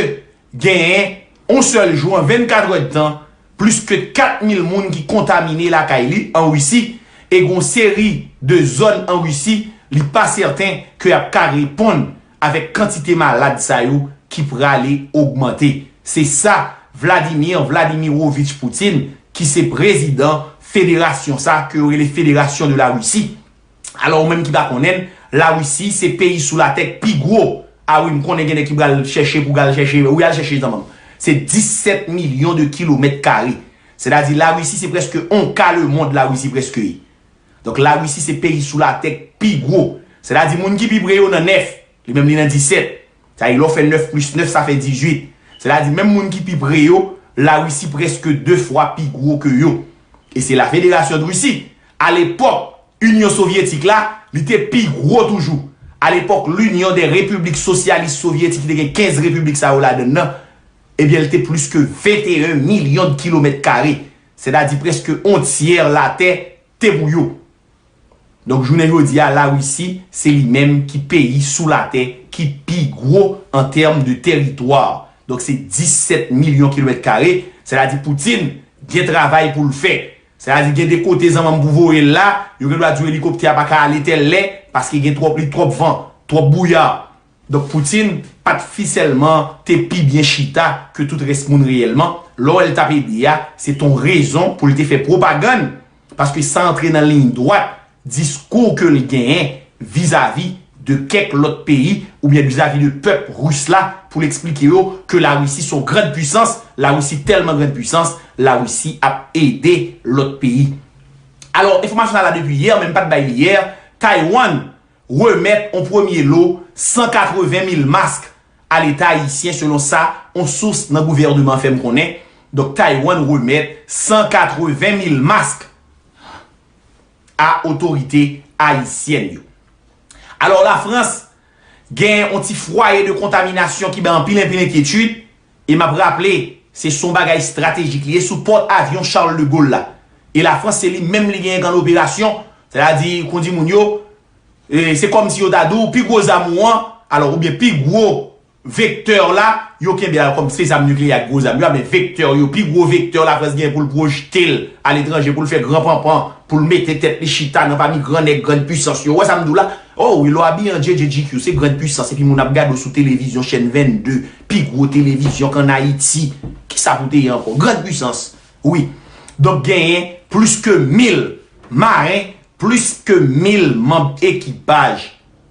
genyen yon sèl jou, an vennkat èdtan, plis ke kat mil moun ki kontamine lakay li an Risi, e gon seri de zòn an Risi, li pa sèten ke y ap ka reponn avèk kantite malad sa yo ki prale ogmante. Se sa Vladimir Vladimirovich Putin, ki se prezidan federasyon sa ke yo rele Fédération de la Russie. Alò, ou menm ki pa konnen l, Larisi se peyi sou latè k pi gwo. A wi, m konnen gen nèg ki pral chèche pou al chèche. Wi, al chèche zanmi m. Se disèt milyon de kilomèt kare. Sètadi, Larisi se prèske yon ka lemonn, Larisi prèske ye. Donk, Larisi se peyi sou latè k pi gwo. Sètadi, moun ki pi pre yo nan nèf, li menm li nan disèt. Sètadi, lè w fè nèf plis nèf, sa fè dizuit. Sètadi, menm moun ki pi pre yo, Larisi prèske de fwa pi gwo ke yo. E se la Fédération de Russie. Alepòk, Inyon Sovyetik la, li te pi gwo toujou. Alepòk, l'Union des Républiques Socialistes Soviétiques, ki te gen kenz repiblik sa yo ladann nan, ebyen, li te plis ke venteyen milyon de kilomèt kare. Sètadi, prèske yon tyè latè te pou yo. Donk, jounen jodi a, Larisi, se li menm ki peyi sou latè ki pi gwo an tèm de tèritwa. Donk, se disèt milyon kilomèt kare, sètadi Putin gen travay pou l fè. Sètadi, gen de kote zanmanm pou voye l la, yo gen dwa di w elikoptè a pa ka ale tèl lè, paske gen twòp, li twòp van, twòp bouya. Donk, Putin pa t fi sèlman te pi byen chita ke tout rès moun reyèlman. Lè w wè l t ap ede a, se t on rezon pou l te fè pwopagann, paske sa antre nan liy dwat diskou ke l genyen vizavi de kèk lòt peyi oubyen vizavi de pèp ris la pou l eksplike yo ke Larisi se yon grand puissance, Larisi tèlman grand puissance, Larisi ap ede lòt peyi. Alò, enfòmasyon sa la depi yè, men m pa t bay li yè, Taiwan remèt yon premye lo san katreven mil mask a Leta ayisyen, selon sa yon sous nan gouvènman an fè m konnen. Donk, Taiwan remèt san katreven mil mask a otorite ayisyèn yo. Alò, Lafrans gen yon ti fwaye de kontaminasyon ki bay anpil, anpil enkyetid, e m ap raple, se son bagay estratejik li ye sou pòt avyon Charles de Gaulle la. E Lafrans, se li menm li genyen grann operasyon, sètadi, kondi moun yo, e se kòmsi yo ta di w, pi gwo zam ou an, alò, oubyen pi gwo vektè la, yo kenbe a kòm se zam nikleyè ak gwo zam yo a, men vektè yo, pi gwo vektè Lafrans gen pou l pwojte l aletranje, pou l fè gran panpan, pou l mete tèt li chita nan pami gran nèg, grann pwisans yo. Ou wè sa m di w la? Oh wi, lè w abiye an J J G Q, se grann pwisans, epi moun ap gade w sou televizyon, chèn vennde, pi gwo televizyon k ann Ayiti. Kisa pou te ye ankò? Grann pwisans. Wi. Donk, genyen plis ke mil maren, plis ke mil manm ekipaj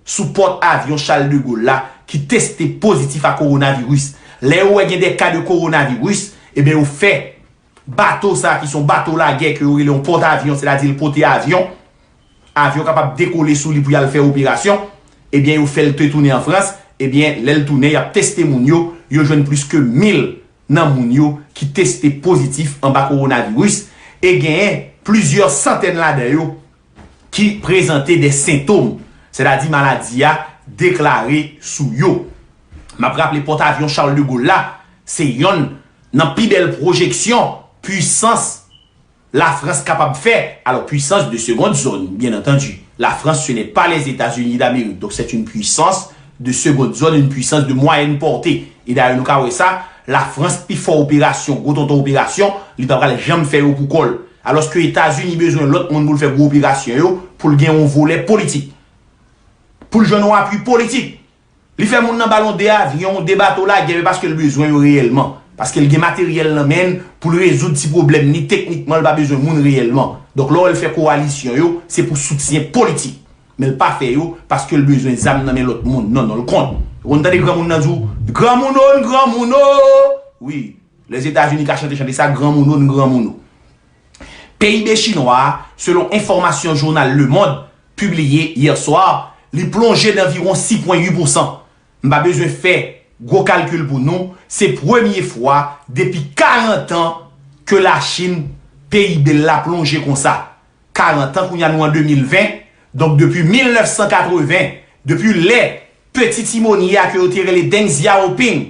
sou pòt avyon Charles de Gaulle la ki teste pozitif a kowonaviris. Lè yo wè gen de ka de kowonaviris, ebyen, yo fè bato sa ki se yon bato lagè ke yo rele yon pòt avyon, sètadi l pote avyon, avyon kapab dekole sou li pou y al fè operasyon, ebyen, yo fè l te tounen an Frans, ebyen, lè l tounen, y ap teste moun yo, yo jwenn plis ke mil nan moun yo ki teste pozitif anba kowonaviris, e genyen plizyè santèn ladan yo ki prezante de sentòm, sètadi maladi a deklare sou yo. M ap raple pòt avyon Charles de Gaulle la, se yonn nan pi bèl pwojeksyon pwisans Lafrans kapab fè. Alò, puissance de seconde zone, bien entendu. La France, ce n'est pas les États-Unis d'Amérique. Donc, c'est une puissance de seconde zone, une puissance de moyenne portée. E dayè, nou ka wè sa, Lafrans pi fò operasyon, gwo tonton operasyon, li pa pral janm fè yo pou kò l. Alòske Etazini bezwen lòt moun pou l fè gwo operasyon yo, pou l gen yon volè politik. Pou l jwenn yon apui politik. Li fè moun nan ba l yon de avyon, de bato lagè, men paske l bezwen yo reyèlman. Paske l gen materyèl nan men l pou l rezoud ti pwoblèm ni, teknikman, l pa bezwen moun reyèlman. Donk, lè w wè l fè kowalisyon yo, se pou soutyen politik. Men l pa fè yo paske l bezwen zam nan men lòt moun. Non, non, l kont. Ou konn tande granmoun nan di w, granmoun o, n granmoun o. Wi, Lèzetazini ka chante chante sa, granmoun o, n granmoun o. P I B chinwa a, selon enfòmasyon jounal Le Monde pibliye yè swa, li plonje danviwon sis pwen uit pousan. M pa bezwen fè gwo kalkil pou nou, se premye fwa depi karant an ke Lachin, P I B l la plonje konsa. Karant an, kounye a nou an de mil ven, donk depi mil nèf san katreven, depi lè peti timonye a ke yo te rele Deng Xiaoping,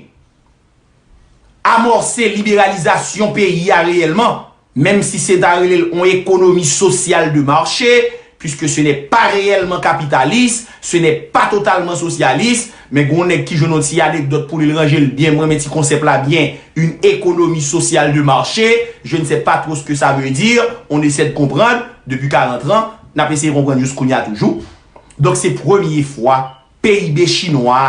amòse liberalizasyon peyi a reyèlman, menm si se ta rele l yon économie sociale de marché, puisque ce n'est pas réellement capitaliste, ce n'est pas totalement socialiste, men gen yon nèg ki jwenn yon ti anekdòt pou li, l ranje l byen, m renmen ti konsèp la byen, une économie sociale de marché, je ne sais pas trop ce que ça veut dire, on essaie de comprendre, depi karant an, n ap eseye konprann jis kounye a toujou. Donk, se premye fwa P I B chinwa a,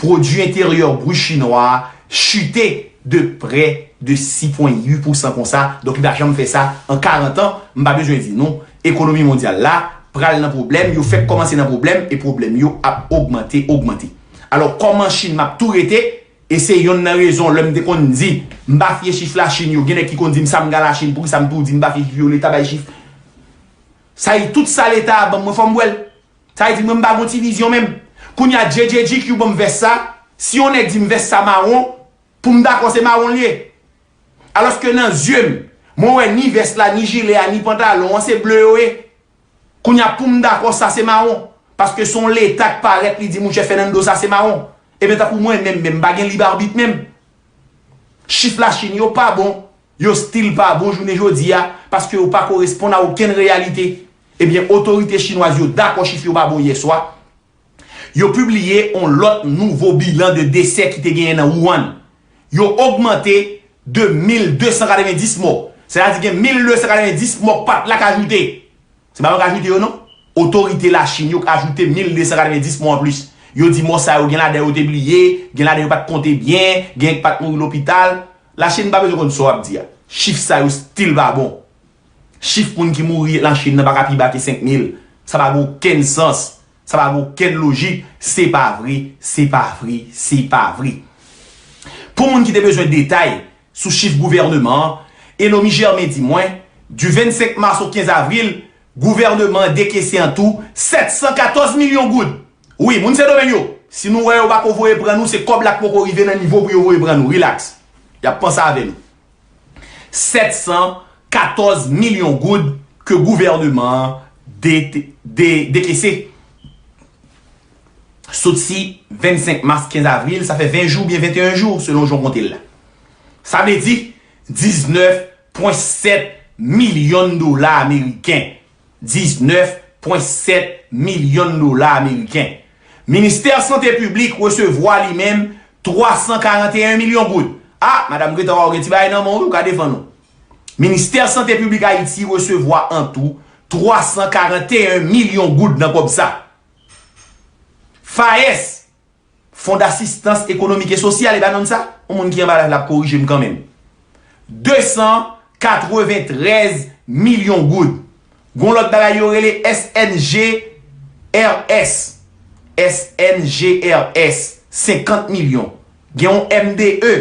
pwodui enteryè bri chinwa a chite de prè de sis pwen uit pousan konsa. Donk, li pa janm fè sa an karant an. M pa bezwen di nou, ekonomi mondyal la pral nan pwoblèm, yo fèk kòmanse nan pwoblèm, e pwoblèm yo ap ogmante, ogmante. Alò, kòman Chin m ap tou rete, e se yonn nan rezon lè m te konn di, m pa fye chif Lachin yo, gen nèg ki konn di m sa m ka Lachin, poukisa m tou di m pa fye chif yo, Leta bay chif. Sa e tout sa Leta a ban m, mwen fò m wè l. Sa vle di mwen m pa gon ti vizyon menm. Kounye a J J G Q ban m vès sa, si yon nèg di m vès sa mawon, pou m dakò se mawon l ye. Alòske nan zye m, mwen wè ni vès la, ni jilè a, ni pantalon an se ble yo ye. Kounye a pou m dakò sa se mawon, paske se yon Leta k parèt li di mouche Fernando sa se mawon. Ebyen tankou mwen menm, menm m pa gen lib abit menm. Chif Lachin yo pa bon. Yo still pa bon jounen jodi a, paske yo pa koresponn a okenn reyalite. Ebyen, otorite chinwaz yo dakò chif yo pa bon yè swa. Yo pibliye yon lòt nouvo bilan de desè ki te genyen nan Wuhan. Yo ogmante de mil de san katrevenndis mò. Sètadi gen mil de san katrevenndis mò k pa t la k ajoute. Se pa mwen k ajoute yo non. Otorite Lachin yo k ajoute mil de san katrevenndis mò anplis. Yo di mò sa yo gen ladan yo te bliye, gen ladan yo pa t konte byen, gen k pa t mouri lopital. Lachin pa bezwen konn sa w ap di a. Chif sa yo still pa bon. Chif moun ki mouri Lachin nan pa ka pi ba ke senk mil. Sa pa gen okenn sans. Sa pa gen okenn lojik. Se pa vre, se pa vre, se pa vre. Pou moun ki te bezwen detay sou chif gouvènman an, Elomy Germain di mwen, du vennsenk mas au kenz avril, gouvènman an dekese an tou sèt san katòz milyon goud. Wi, moun Sendomeng yo, si nou wè yo pako voye pran nou, se kòb la k poko rive nan nivo pou yo voye pran nou. Rilaks. Y ap panse avè nou. Sèt san katòz milyon goud ke gouvènman an de, de, dekese. Sot si vennsenk mas, kenz avril, sa fè ven jou oubyen venteyen jou, selon jan w konte l la. Sa vle di diznèf pwen sèt milyon dola ameriken. Diznèf pwen sèt milyon dola ameriken. Ministè Sante Piblik resevwa li menm twa san karanteyen milyon goud. A, madanm Greta, w gen ti bagay nan men w, wi, w ka defann ou. Ministè Sante Piblik Ayiti resevwa antou twa san karanteyen milyon goud nan kòb sa. FAES, Fon d'Asistans Ekonomik e Sosyal, e pa nonm sa? Yon moun ki anba live la ap korije m kanmenm. De san katreventrèz milyon goud. Gon lòt bagay yo rele S N G R S. S N G R S, senkant milyon. Gen yon M D E,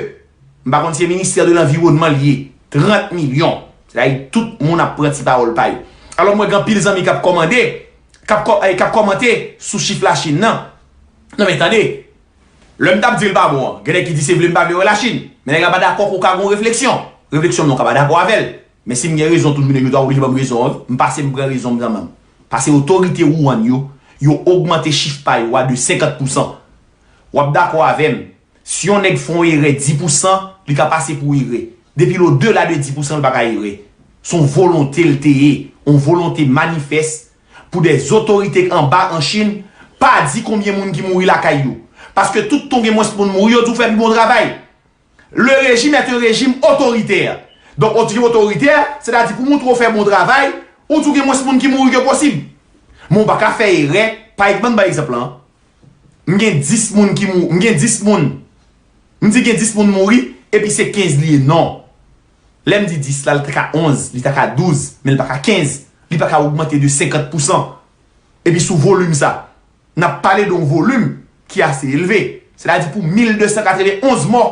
m pa konn si se Ministè de Lanviwònman li ye, trant milyon. Sètadi tout moun ap pran ti pawòl pa yo. Alò, m wè gen anpil zanmi k ap kòmande, k ap kò-, eh, k ap kòmante sou chif Lachin nan. Non, men tande, lè m t ap di l pa bon an, gen nèg ki di se vle m pa vle wè Lachin. Men nèg la pa dakò ke w ka gen yon refleksyon. Refleksyon m nan, w ka pa dakò avè l. Men si m gen rezon toujou, nèg yo ta oblije ban m rezon an, wi. M pase m pran rezon m nan men m. Paske otorite Wuhan yo, yo ogmante chif pa yo a de senkant pousan. W ap dakò avè m, si yon nèg fè yon erè dis pousan, li ka pase pou erè. Depi l odela de dis pousan, li pa ka erè. Se yon volonte l te ye, yon volonte manifès pou dè otorite anba an Chin pa di konbyen moun ki mouri lakay yo. Paske tout tan w gen mwens moun mouri, yo di w fè pi bon travay. Le régime est un régime autoritaire. Donk, ou di otoritè, sètadi pou montre w fè bon travay, ou di w gen mwens moun ki mouri ke posib. Men w pa ka fè erè. Pa egzanp, ban egzanp lan. M gen dis moun ki mou-, m gen dis moun. M di gen dis moun mouri, epi se kenz li ye. Non. Lè m di dis la, li ta ka onz, li ta ka douz, men li pa ka kenz. Li pa ka ogmante de senkant pousan. Epi sou volim sa, n ap pale de yon volim ki ase elve. Sètadi pou mil de san katrevenonz mò,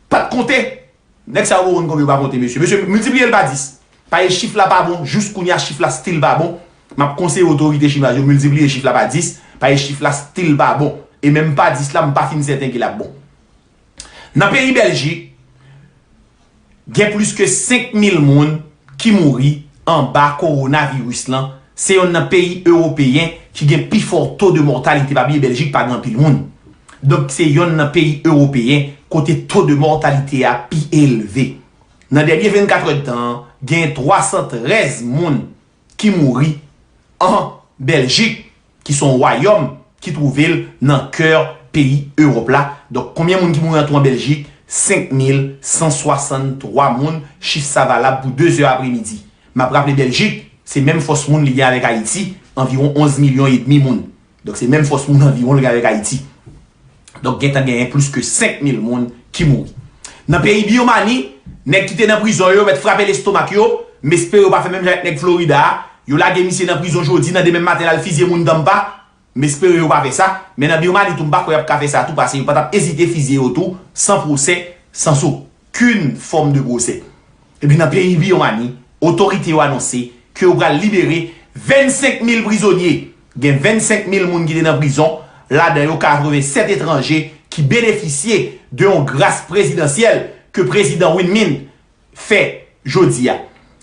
pa t konte. Nèg sa yo konn konbyen yo pa konte, mesye. Mesye, miltipliye l pa dis. Paske chif la pa bon, jis kounye a chif la still pa bon. M ap konseye otorite chinwaz yo miltipliye chif la pa dis, paske chif la still pa bon. E menm pa dis la, m pa fin sèten ke l ap bon. Nan peyi Bèljik, gen plis ke senk mil moun ki mouri anba kowonaviris lan. Se yonn nan peyi ewopeyen ki gen pi fò to de mòtalite. Pa bliye Bèljik pa gen anpil moun. Donk, se yonn nan peyi ewopeyen kote to de mòtalite a pi elve. Nan dènye vennkat èdtan an, gen twa san trèz moun ki mouri an Bèljik, ki se yon wayòm ki twouve l nan kè peyi Ewòp la. Donk, konbyen moun ki mouri an tou an Bèljik? Senk mil san swasanntwa moun. Chif sa valab pou de zè apremidi. M ap raple, Bèljik, se menm fòs moun li gen avèk Ayiti, anviwon onz milyon edmi moun. Donk, se menm fòs moun anviwon li gen avèk Ayiti. Donk, gentan genyen plis ke senk mil moun ki mouri. Nan peyi Birmani, nèg ki te nan prizon yo mèt frape lestomak yo, m espere yo pa fè menm jan ak nèg Florida a, yo lage misye nan prizon jodi, nan demen maten l al fizye moun Tampa, m espere yo pa fè sa, men nan Birmani tou, m pa kwè y ap ka fè sa tou, paske yo pa t ap ezite fizye yo tou, san pwosè, san okenn fòm de pwosè. Epi nan peyi Birmani, otorite yo anonse ke yo pral libere vennsenk mil prizonye. Gen vennsenk mil moun ki te nan prizon, ladan yo katrevennsèt etranje ki benefisye de yon gras prezidansyèl ke prezidan Win Myint fè jodi a.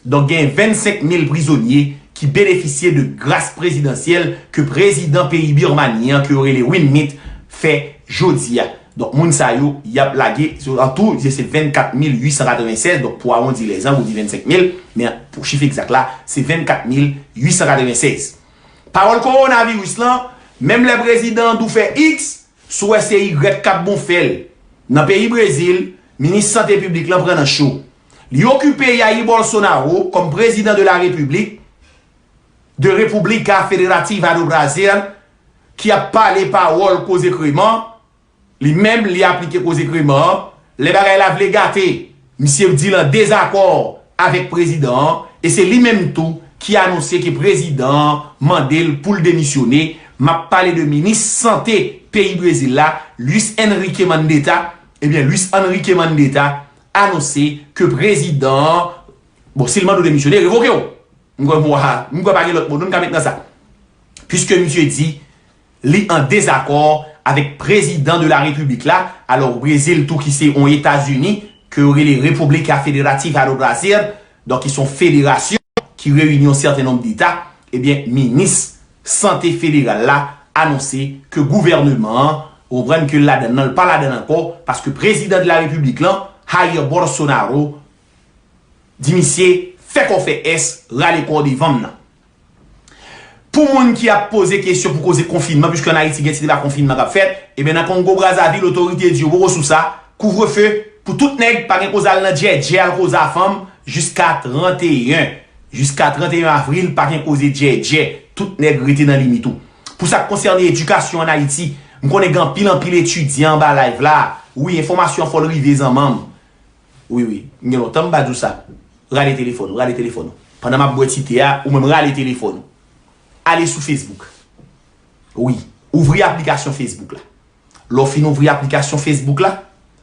Donk, gen vennsenk mil prizonye ki benefisye de gras prezidansyèl ke prezidan peyi Birmani an, ke yo rele Win Myint, fè jodi a. Donk, moun sa yo, y ap lage, an tou, se vennkat mil uit san katrevennsèz, donk, pou awondi lèzang, ou di vennsenk mil, men pou chif egzak la, se vennkat mil uit san katrevennsèz. Pawòl kowonaviris lan, menm lè prezidan an tou fè X, si w wè se Y k ap gonfle l. Nan peyi Brezil, minis sante piblik lan pran nan cho. Li okipe Jair Bolsonaro kòm prezidan de la Repiblik, de República Federativa do Brasil, ki ap pale pawòl koze kreman, li menm, li aplike koze kreman an. Lè bagay la vle gate, misye di l an dezakò avèk prezidan an, e se li menm tou ki anonse ke prezidan an mande l pou l demisyone. M ap pale de minis sante peyi Brezil la, Luis Henrique Mandetta. Ebyen, Luis Henrique Mandetta anonse ke prezidan an, bon, si l mande w demisyone, revoke w. M kwè m wa, m kwè pa gen lòt mo, nou n ka met nan sa. Puiske misye di, li an dezakò avèk prezidan de la repiblik la, alò Brezil tou ki se yon Etazini, ke yo rele República Federativa do Brasil, donk ki se yon federasyon ki reyini yon sèten nonb deta, ebyen, minis sante federal la anonse ke gouvènman an, ou konprann ke l ladann nan, l pa ladann ankò, paske prezidan de la repiblik lan, Jair Bolsonaro, di misye, fè kò fè S, rale kò w devan m nan. Pou moun ki ap poze kesyon pou koze konfinman, piske an Ayiti gen ti deba konfinman k ap fèt, ebyen nan Kongo Brazzaville, otorite di yo poko sou sa, kouvrefe pou tout nèg, pa gen koze al nan djèdjè, al koze a fanm, jiska trannteyen. Jiska trannteyen avril, pa gen koze djèdjè, tout nèg rete nan limit ou. Pou sa k konsène edikasyon an Ayiti, m konnen gen anpil anpil etidyan anba live la. Wi, enfòmasyon an fò l rive zanmanm. Wi, wi. M gen lontan m pa di w sa. Rale telefòn ou, rale telefòn ou. Pandan m ap bwè ti te a, ou menm rale telefòn ou. Ale sou Facebook. Wi. Ouvri aplikasyon Facebook la. Lè w fin ouvri aplikasyon Facebook la,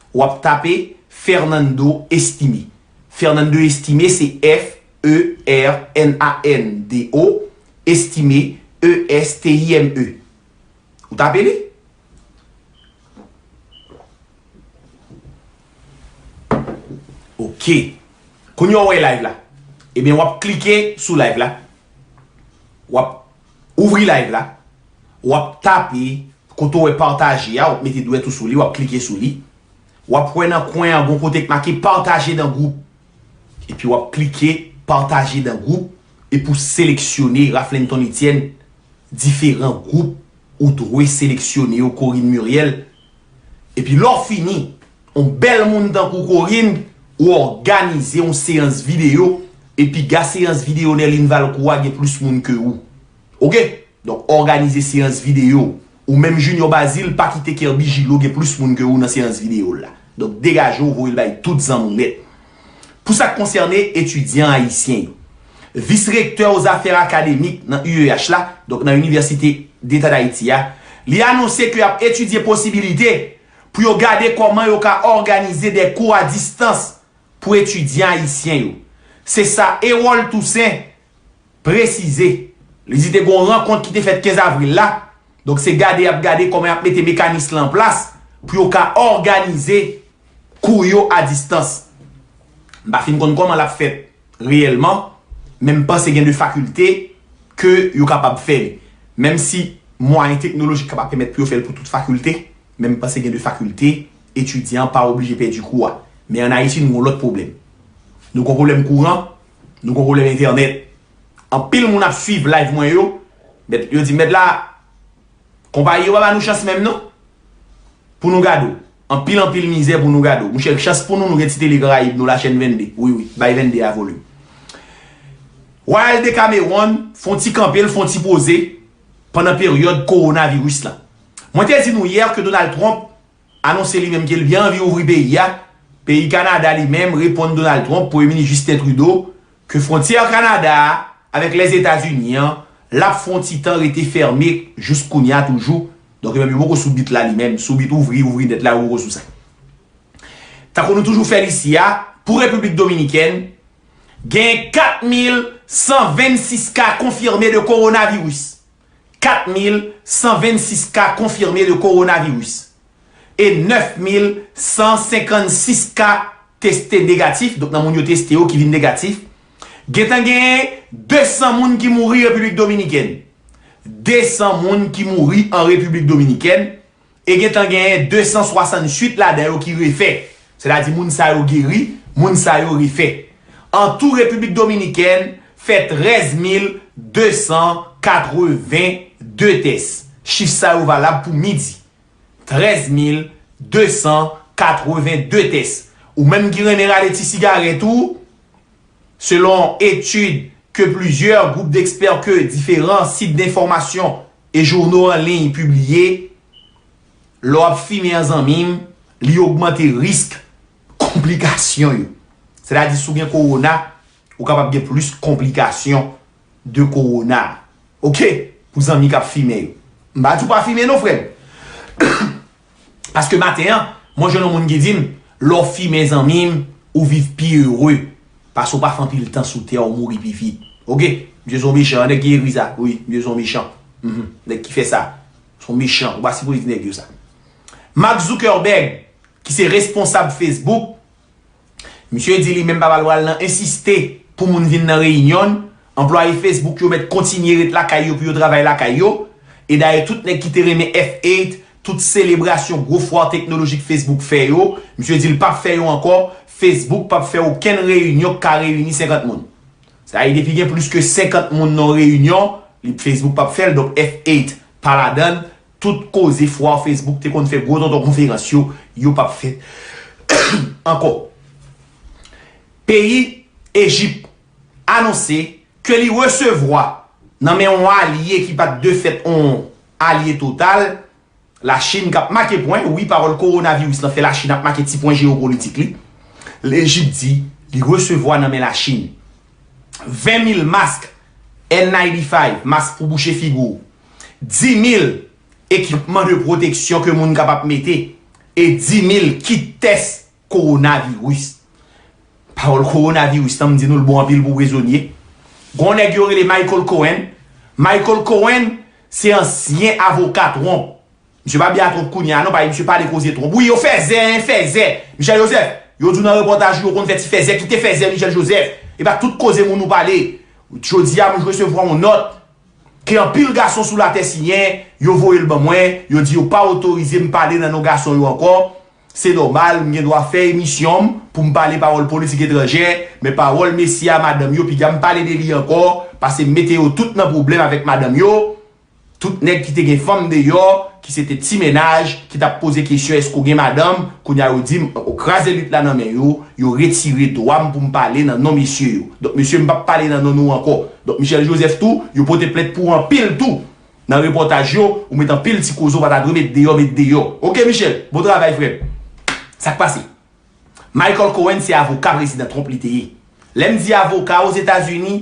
w ap tape Fernando Estime. Fernando Estime, se F E R N A N D O, Estime, E S T I M E. Ou tape li? Ok. Kounye a w wè live la. Ebyen, w ap klike sou live la. W ap ouvri live la. W ap tape kote w wè pataje a, w ap mete dwèt ou sou li, w ap klike sou li. W ap wè nan kwen an, gon kote k make pataje dan gwoup. Epi w ap klike pataje dan gwoup. Epi w seleksyone Raflenton Etienne, diferan gwoup ou dwe seleksyone yo, Corinne Muriel. Epi lè w fini, yon bèl moun tankou Corinne, ou òganize yon seyans videyo, e piga seyans videyo Nerline Valcourt a gen plis moun ke ou. Oke? Donk, òganize seyans videyo. Ou menm Junior Bazile, pa kite Kerby Gillot gen plis moun ke ou nan seyans videyo l la. Donk, degaje w, voye l bay tout zanmi w nèt. Pou sa k konsène etidyan ayisyen yo, vis rektè o zafè akademik nan U E H la, donk nan Inivèsite Deta d Ayiti a, li anonse ke y ap etidye posibilite pou yo gade kòman yo ka òganize de kou a distans pou etidyan ayisyen yo. Se sa Erol Toussaint presize. Li di te gen yon rankont ki te fèt kenz avril la. Donk, se gade y ap gade kòman y ap mete mekanis lan an plas pou yo ka òganize kou yo a distans. M pa fin konn kòman l ap fèt reyèlman, men m panse gen de fakilte ke yo kapab fè li. Menm si mwayen teknolojik kapab pèmèt pou yo fè l pou tout fakilte, men m panse gen de fakilte, etidyan an pa oblije pèdi kou a. Men ann Ayiti, nou gen yon lòt pwoblèm. Nou gen yon pwoblèm kouran, nou gen yon pwoblèm entènèt. Anpil moun ap swiv live mwen yo, men yo di, mèt la, konpayi yo pa ba nou chans menm non. Pou nou gade w. Anpil, anpil mizè pou nou gade w. Monchè, chans pou nou, nou gen ti tele Karayib nou la, chèn vennde. Wi, wi, bay vennde a volim. Royal Decameron fè yon ti kanpe, l fè yon ti poze pandan peryòd kowonaviris la. Mwen te di nou yè ke Donald Trump anonse li menm ke l byen anvi ouvri peyi a. Peyi Kanada li menm reponn Donald Trump, Premye Minis Justin Trudeau, ke fwontyè Kanada a avèk Lèzetazini an, l ap fè yon ti tan rete fèmen jis kounye a toujou. Donk, li menm li poko sou bit la li menm, sou bit ouvri, ouvri nèt la, li poko sou sa. Tankou nou toujou fè l isi a, pou Repiblik Dominikèn, gen kat mil san vennsis ka konfime de kowonaviris. Kat mil san vennsis ka konfime de kowonaviris e nèf mil san senkannsis ka teste negatif, donk nan moun yo teste yo ki vin negatif. Gentan genyen de san moun ki mouri Repiblik Dominikèn. De san moun ki mouri an Repiblik Dominikèn. E gentan genyen de san swasannwit ladan yo ki refè. Sètadi moun sa yo geri, moun sa yo refè. An tou, Repiblik Dominikèn fè trèz mil de san katreven de tès. Chif sa yo valab pou midi. Trèz mil de san katreven de tès. Ou menm ki renmen rale ti sigarèt ou, selon etid ke plizyè gwoup dekspè ke diferan sit denfòmasyon e jouno an liy pibliye, lè w ap fimen an zanmi m, li ogmante risk konplikasyon yo. Sètadi, si w gen kowona, ou kapab gen plis konplikasyon de kowona. Oke, pou zanmi k ap fimen yo. M pa di w pa fimen non, frè m. Paske maten an, mwen jwenn yon moun ki di m, lè w fimen zanmi m, ou viv pi ere. Paske w pa fè anpil tan sou tè, ou mouri pi vit. Ok, misye se yon mechan, nèg ki ekri sa. Wi, misye se yon mechan. Mhm. Nèg ki fè sa, se yon mechan. Ou pa sipoze di nèg yo sa. Mark Zuckerberg, ki se responsab Facebook, misye di li menm pa pral pral nan ensiste pou moun vin nan reyinyon l. Anplwaye Facebook yo mèt kontinye ret lakay yo pou yo travay lakay yo. E dayè, tout nèg ki te renmen F eight, tout selebrasyon gwo fwa teknolojik Facebook fè yo, misye di l p ap fè yo ankò. Facebook p ap fè okenn reyinyon k ka reyini senkant moun. Sa vle di, depi gen plis ke senkant moun nan yon reyinyon, li, Facebook p ap fè l. Donk, F eight pa ladan l. Tout koze fwa Facebook te konn fè, gwo tonton konferans yo, yo p ap fèt ankò. Peyi Ejip anonse ke li resevwa nan men yon alye ki pa t de fèt yon alye total, Lachin k ap make pwen. Wi, pawòl kowonaviris lan fè Lachin ap make ti pwen jewopolitik li. Lejip di li resevwa nan men Lachin ven mil mask N ninety-five, mask pou bouche figi w, dis mil ekipman de pwoteksyon ke moun kapab mete, e dis mil kit tès kowonaviris. Pawòl kowonaviris lan, m di nou, l bon anpil pou prizonye. Gon nèg yo rele Michael Cohen. Michael Cohen se ansyen avoka Trump. Misye pa byen a Trump kounye a non, paske misye pale koze Trump. Wi, yo fèzè, en fèzè. Michel Joseph, yo di w nan repòtaj ou yo konn fè ti fèzè, kite fèzè Michel Joseph. E pa tout koze moun ou pale. Jodi a, mwen resevwa yon nòt ke anpil gason sou latè siyen, yo voye l ban mwen, yo di yo pa otorize m pale nan non gason yo ankò. Se nòmal, m gen dwa fè emisyon m pou m pale pawòl politik etranjè, men pawòl mesye a, madanm yo, piga m pale de li ankò, paske m mete yo tout nan pwoblèm avèk madanm yo. Tout nèg ki te gen fanm deyò, ki se te ti mennaj, ki t ap poze kesyon èske w gen madanm, kounye a yo di m, o, kraze lit la nan men yo, yo retire dwa m pou m pale nan non mesye yo. Donk, mesye, m p ap pale nan non nou ankò. Donk, Michel Joseph tou, yo pote plent pou anpil tou. Nan repòtaj yo, ou met anpil ti koze w pa ta dwe met deyò, met deyò. Ok, Michel, bon travay, frè m. Sa k pase? Michael Cohen se avoka prezidan Trump li te ye. Lè m di avoka Ozetazini,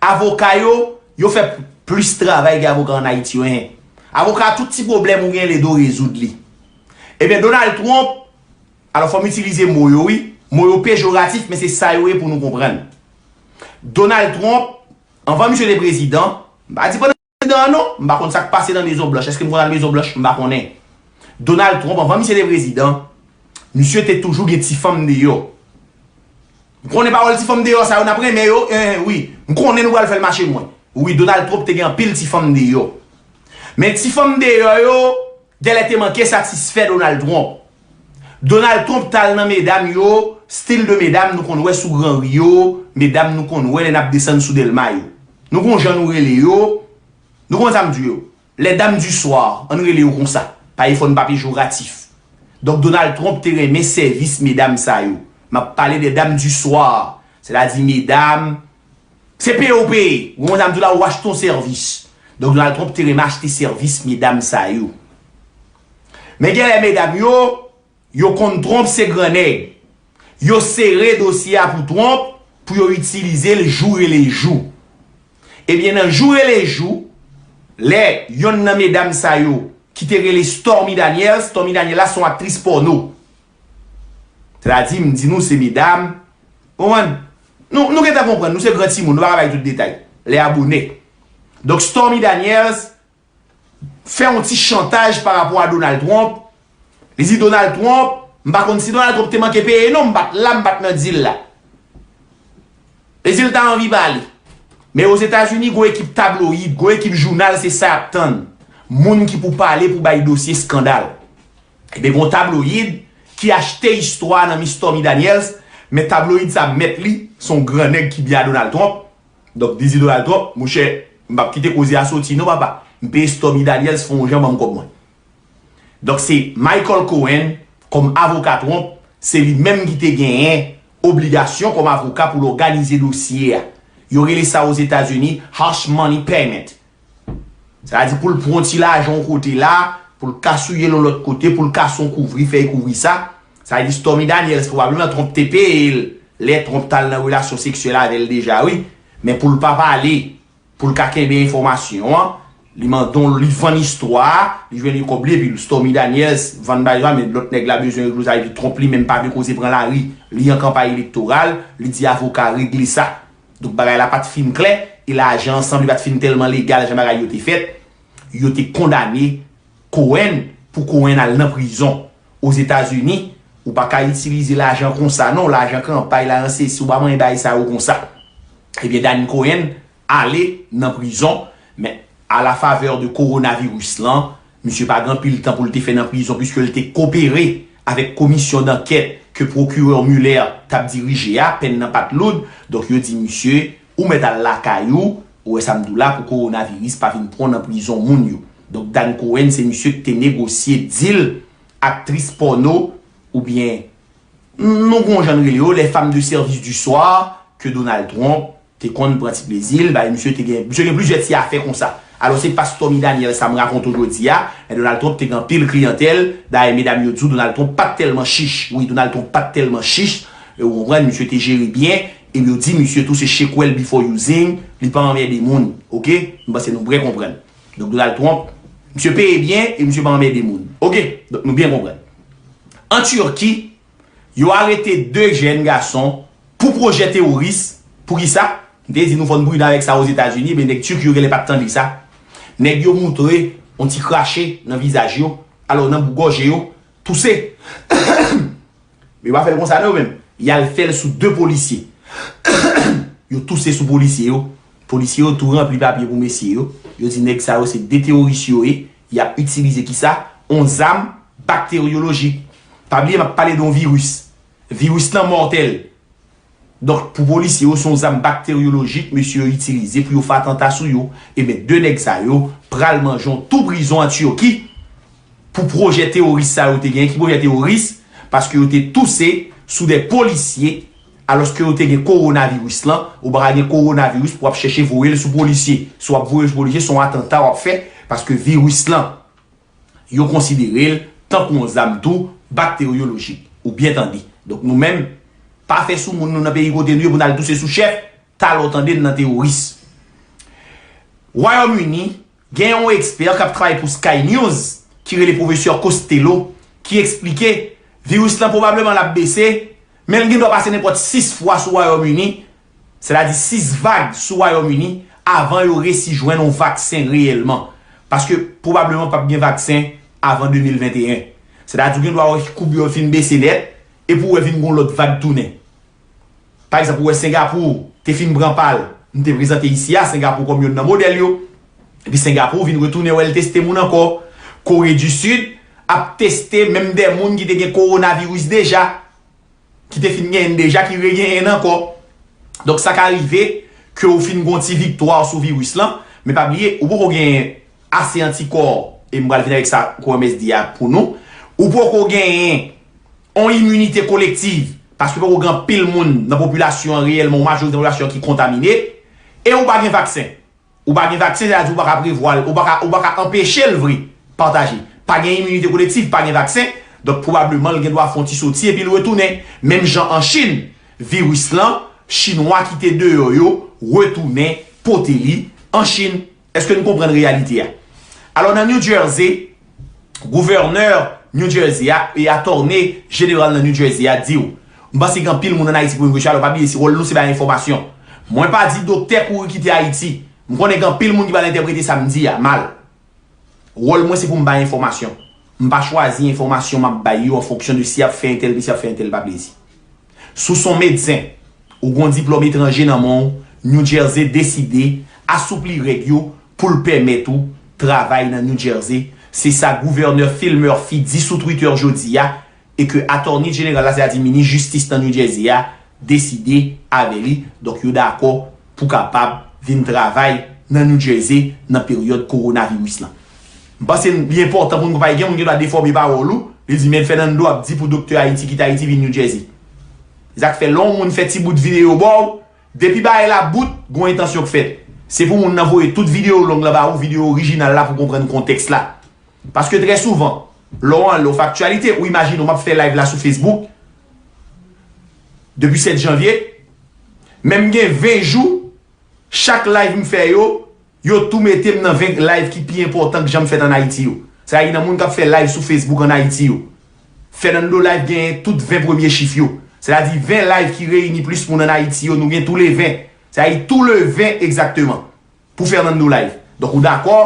avoka yo, yo fè plis travay ke avoka ann Ayiti yo, en. Avoka, tout ti pwoblèm ou gen, l ede w rezoud li. Ebyen, Donald Trump, alò, fò m itilize mo yo, wi. Mo yo pejoratif, men se sa yo ye pou nou konprann. Donald Trump, anvan misye te prezidan, m pa di pandan prezidan an non, m pa konn sa k pase nan Mezon Blanch. Èske m konn al Mezon Blanch? M pa konnen. Donald Trump, anvan misye te prezidan, misye te toujou gen ti fanm deyò. M konnen pawòl ti fanm deyò sa yo, n ap renmen yo, en, wi. M konnen nou pral fè l mache lwen. Wi, Donald Trump te gen anpil ti fanm deyò. Men ti fanm deyò yo, dèlè te manke satisfè Donald Trump. Donald Trump t al nan medam yo, stil de medam nou konn wè sou Gran Ri yo, medam nou konn wè lè n ap desann sou Dèlma yo. Nou konn jan nou rele yo, nou konn sa m di yo. Les dames du soir, ann rele yo konsa. Pa e fò n pa pejoratif. Donk, Donald Trump te renmen sèvis medam sa yo. M ap pale de dames du soir, sètadi medam, se peye w peye. Ou konn sa m di w la, ou achte yon sèvis. Donk, Donald Trump te renmen achte sèvis medam sa yo. Men genlè medam yo, yo konn Trump se gran nèg. Yo sere dosye a pou Trump, pou yo itilize l jou rele jou. Ebyen, nan jou rele jou, lè yonn nan medam sa yo ki te rele Stormy Daniels, Stormy Daniels la se yon aktris pòno. Sètadi, m di nou se medam, konprann? Nou, nou gentan konprann, nou se gran timoun, nou pa ka bay tout detay. Les abonnés. Donk, Stormy Daniels fè yon ti chantaj pa rapò a Donald Trump. Li di Donald Trump, m pa konn si Donald Trump te manke peye non, m pa t la, m pa t nan dil la. Li di l ta anvi pale. Men Ozetazini, gon ekip tabloyid, gon ekip jounal, se sa y ap tann. Moun ki pou pale, pou bay dosye eskandal. Ebyen, gon tabloyid ki achte istwa nan men Stormy Daniels, men tabloyid sa mèt li, se yon gran nèg ki byen a Donald Trump. Donk, li di Donald Trump, monchè, m p ap kite koze a soti non, papa. M peye Stormy Daniels, fè yon jan, ban m kòb mwen. Donk, se Michael Cohen, kòm avoka Trump, se li menm ki te genyen obligasyon kòm avoka pou l òganize dosye a. Yo rele sa Ozetazini hush money payment. Sa vle di pou l pran yon ti lajan yon kote la, pou l kasouye l yon lòt kote, pou l kase yon kouvri, fè l kouvri sa. Sa vle di Stormy Daniels, pwobableman Trump te peye l lè Trump t al nan relasyon seksyèl avè l deja, wi. Men pou l pa pale, pou l ka kenbe enfòmasyon an, li mande w, li vann istwa a, li jwenn yon kòb li, epi Stormy Daniels vann bagay la, men lòt nèg la bezwen regle, sa vle di Trump li menm pa vle koze pran lari, li an kanpay elektoral, li di avoka regle sa. Donk bagay la pa t fin klè, e lajan ansanm li pa t fin tèlman legal jan bagay yo te fèt, yo te kondane Cohen pou Cohen al nan prizon. Ozetazini, ou pa ka itilize lajan konsa non, lajan kanpay, lajan sesi, ou pa manyen bagay sa yo konsa. Ebyen, Danny Cohen ale nan prizon, men a la favè de kowonaviris lan, misye pa gen anpil tan pou l te fè nan prizon, piske l te kopere avèk komisyon dankèt ke pwokirè Mueller t ap dirije a, pèn nan pa t loud, donk yo di misye, ou mèt al lakay ou, ou wè sa m di w la, pou kowonaviris pa vin pran w nan prizon moun yo. Donk, Danny Cohen, se misye ki te negosye dil aktris pòno, oubyen, nou gon jan n rele yo, les femmes de service du soir, ke Donald Trump te konn pran ti plezi l, bay misye te gen, misye gen plizyè ti afè konsa. Alò, se pa Stormy Daniels sa m rakonte w jodi a, men Donald Trump te gen anpil kliyantèl, dayè medam yo di w Donald Trump pa t tèlman chich. Wi, Donald Trump pa t tèlman chich, e ou konprann, misye te jere byen, e yo di misye tou se shake well before using, li pa anmède moun, oke? M panse nou byen konprann. Donk, Donald Trump, misye peye byen e misye pa anmède moun, oke? Donk, nou byen konprann. An Turki, yo arete de jèn gason pou pwojè teworis. Poukisa? M te di nou fò n pridan avèk sa Ozetazini, ebyen nèg Turki yo genlè pa t tande sa. Nèg yo moutre yon ti krache nan vizaj yo, alò nan bout gòje yo, touse. Men yo pa fè l konsa non yo menm. Y al fè l sou de polisye. Yo touse sou polisye yo. Polisye yo tou ranpli papye pou mesye yo. Yo di nèg sa yo se de teworis yo ye. Y ap itilize kisa? On zam bakteryolojik. Pa bliye m ap pale de yon viris. Viris lan mòtèl. Donk, pou polisye yo, se yon zam bakteryolojik mesye yo itilize pou yo fè atanta sou yo. Ebyen, de nèg sa yo pral manje yon tou prizon an Turki pou pwojè teworis sa yo te genyen. Ki pwojè teworis? Paske yo te touse sou de polisye, alòske yo te gen kowonaviris lan. Ou pa ka gen kowonaviris pou w ap chèche voye l sou polisye. Si w ap voye l sou polisye, se yon atanta w ap fè, paske viris lan, yo konsidere l tankou yon zam tou bakteryolojik. Ou byen tande. Donk, nou menm, pa fè sou moun nou nan peyi kote nou ye pou n al touse sou chèf, talè w tande n nan teworis. Wayòm Ini, gen yon ekspè k ap travay pou Sky News, ki rele pwofesè Costello, ki eksplike viris lan pwobableman l ap bese, men l gen dwa pase nenpòt sis fwa sou Wayòm Ini, sètadi sis vag sou Wayòm Ini, avan yo resi jwenn yon vaksen reyèlman. Paske pwobableman p ap gen vaksen avan de mil venteyen. Sètadi ou gen dwa wè koub yo fin bese nèt, epi w wè vin gen yon lòt vag tounen. Pa egzanp, ou wè Sengapou te fin pran pa l, m te prezante isi a, Sengapou kòm youn nan modèl yo. Epi Sengapou vin retounen wè l teste moun ankò. Kore di Sid ap teste menm de moun ki te gen kowonaviris deja, ki te fin genyen l deja, ki regenyen l ankò. Donk, sa ka rive ke w fin gen yon ti viktwa sou viris lan, men pa bliye, ou poko genyen ase antikò, e m pral vin avèk sa ke O M S di a pou nou, ou poko genyen yon iminite kolektiv, paske poko gen anpil moun nan popilasyon an reyèlman, yon majorite nan popilasyon an ki kontamine, e ou pa gen vaksen. Ou pa gen vaksen, sètadi ou pa ka prevwa l, ou pa ka, ou pa ka anpeche l vre pataje. Pa gen iminite kolektiv, pa gen vaksen, donk pwobableman l gen dwa fè yon ti soti epi l retounen. Menm jan an Chin, viris lan, Chinwa ki te deyò yo retounen pote li an Chin. Èske n konprann reyalite a? Alò, nan New Jersey, gouvènè New Jersey a e atòne jeneral nan New Jersey a di w, m panse gen anpil moun ann Ayiti ki pou vin kouche, alò pa bliye, si wòl nou se bay enfòmasyon. Mwen pa di doktè kouri kite Ayiti. M konnen gen anpil moun ki pral entèprete sa m di a mal. Wòl mwen se pou m bay enfòmasyon. M pa chwazi enfòmasyon m ap bay yo an fonksyon de si y ap fè entèl, si y ap fè entèl pa plezi. Si w se yon medsen, ou gen yon diplòm etranje nan men w, New Jersey deside asoupli règ yo pou l pèmèt ou travay nan New Jersey. Se sa gouvènè Phil Murphy di sou Twitter jodi a, e ke atòni jeneral la, sètadi minis jistis nan New Jersey a, deside avè li. Donk, yo dakò pou kapab vin travay nan New Jersey nan peryòd kowonaviris lan. M panse li enpòtan pou n konprann, gen moun gen dwa defòme pawòl ou, li di, men Fernando ap di pou doktè Ayiti kite Ayiti vin New Jersey. Se sa k fè lè yon moun fè ti bout videyo ba w, depi bagay la bout, gen yon entansyon k fèt. Se pou moun nan voye tout videyo long lan ba ou, videyo orijinal la pou w konprann kontèks la. Paske trè souvan, lè w anlè w fè aktyalite, ou imajine w m ap fè live la sou Facebook depi sèt janvye, men m gen ven jou, chak live m fè yo, yo tou mete m nan ven live ki pi enpòtan k janm fèt ann Ayiti yo. Sètadi nan moun k ap fè live sou Facebook ann Ayiti yo. Fernando Live genyen tout ven premye chif yo. Sètadi ven live ki reyini plis moun ann Ayiti yo, nou gen tou le ven. Sa e tou le ven egzakteman pou Fernando Live. Donk, ou dakò,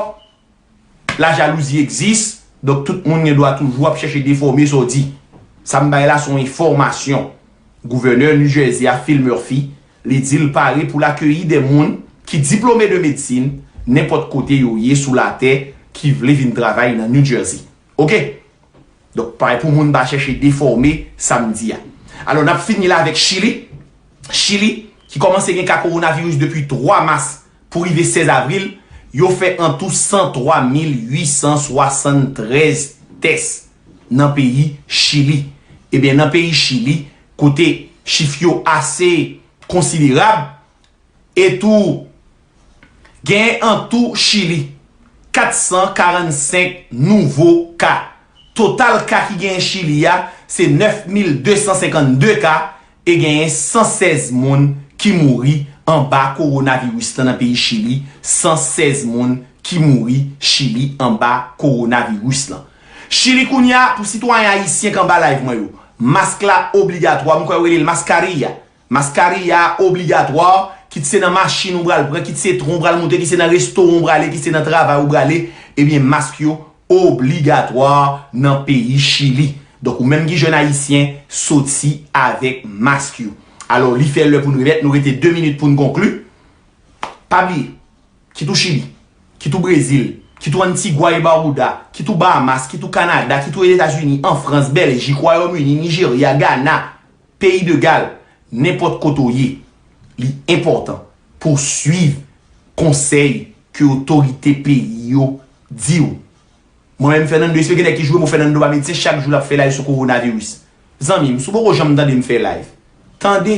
lajalouzi egzis, donk tout moun gen dwa toujou ap chèche defòme sa w di. Sa m bay la se yon enfòmasyon. Gouvènè New Jersey a, Phil Murphy, li di l pare pou l akeyi de moun ki diplome de medsin nenpòt kote yo ye sou latè ki vle vin travay nan New Jersey. Oke? Donk, pare pou moun pa chèche defòme sa m di a. Alò, n ap fini la avèk Chili. Chili, ki kòmanse gen ka kowonaviris depi twa mas pou rive sèz avril, yo fè antou san twa mil uit san swasanntrèz tès nan peyi Chili. Ebyen, nan peyi Chili, kote chif yo ase konsiderab, e tou, genyen antou Chili kat san karannsenk nouvo ka. Total ka ki genyen Chili a, se nèf mil de san senkannde ka, e genyen san sèz moun ki mouri anba kowonaviris lan nan peyi Chili, san sèz moun ki mouri Chili anba kowonaviris lan. Chili kounye a, pou sitwayen ayisyen k anba live mwen yo, mask la obligatwa, m kwè yo rele l mascarilla. Mascarilla obligatwa, kit se nan machin ou pral pran, kit se tren ou pral moute, kit se nan restoran ou prale, kit se nan travay ou prale, ebyen mask yo obligatwa nan peyi Chili. Donk, ou menm ki jèn ayisyen, soti avèk mask yo. Alò, li fè lè pou n remèt, nou rete de minit pou n konkli. Pa bliye, kit ou Chili, kit ou Brezil, kit ou Antigua e Barbuda, kit ou Bahamas, kit ou Kanada, kit ou Etazini, an Frans, Bèljik, Wayòm Ini, Nijerya, Gana, Peyi de Gal, nenpòt kote w ye, li enpòtan pou w swiv konsèy ke otorite peyi yo di w. Mwen menm, Fernando, espere gen nèg ki joure m, Fernando pa medsen, chak jou l ap fè live sou kowonaviris. Zanmi m, si w poko janm tande m fè live, tande,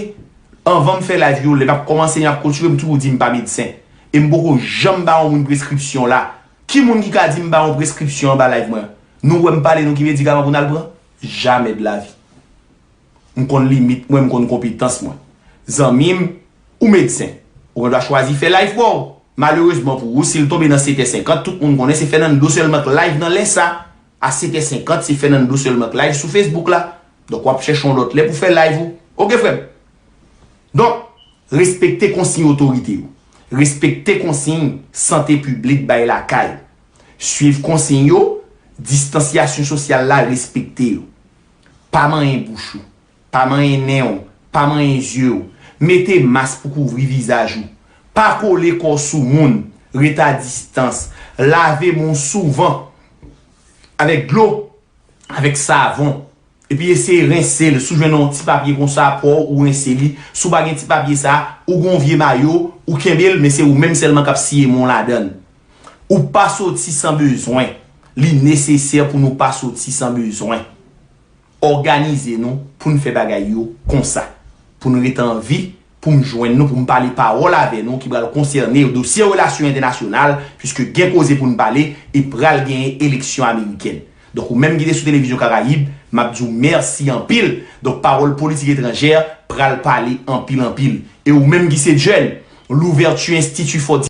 anvan m fè live yo, lè m ap kòmanse, m ap kouture, m toujou di m pa medsen. E m poko janm ba yon moun preskripsyon la. Ki moun ki ka di m ba yon preskripsyon anba live mwen? Nou wè m pale nou ki medikaman pou n al pran? Jamè de la vi. M konn limit mwen, m konn konpetans mwen. Zanmi m, ou medsen, ou gen dwa chwazi fè live pa w. Malerezman pou ou, si l tonbe nan sèt è senkant, tout moun konnen se Fernando sèlman k live nan lè sa. A sèt è senkant, se Fernando sèlman k live sou Facebook la. Donk, w ap chèche yon lòt lè pou fè live ou. Oke, frè m? Donk, respekte konsiy otorite yo. Respekte konsiy sante piblik bay lakay. Swiv konsiy yo, distansyasyon sosyal la, respekte yo. Pa manyen bouch ou, pa manyen nen w, pa manyen zye w. Mete mas pou kouvri vizaj ou. Pa kole kò w sou moun, ret a distans. Lave men w souvan avèk dlo, avèk savon. Epi eseye rense l. Si w jwenn yon ti papye konsa, pran w, ou rense li. Si w pa gen ti papye sa, ou gen yon vye mayo, ou kenbe l, men se ou menm sèlman k ap siye men w ladan l. Ou pa soti san bezwen. Li nesesè pou nou pa soti san bezwen. Òganize nou pou n fè bagay yo konsa. Pou n ret an vi, pou m jwenn nou, pou m pale pawòl avè nou ki pral konsène dosye relasyon entènasyonal, piske gen koze pou n pale e pral genyen eleksyon amerikèn. Donk, ou menm ki te sou Televizyon Karayib, m ap di w mèsi anpil. Donk, Pawòl Politik Etranjè pral pale anpil, anpil. E ou menm ki se jèn, Louverture Institut Fort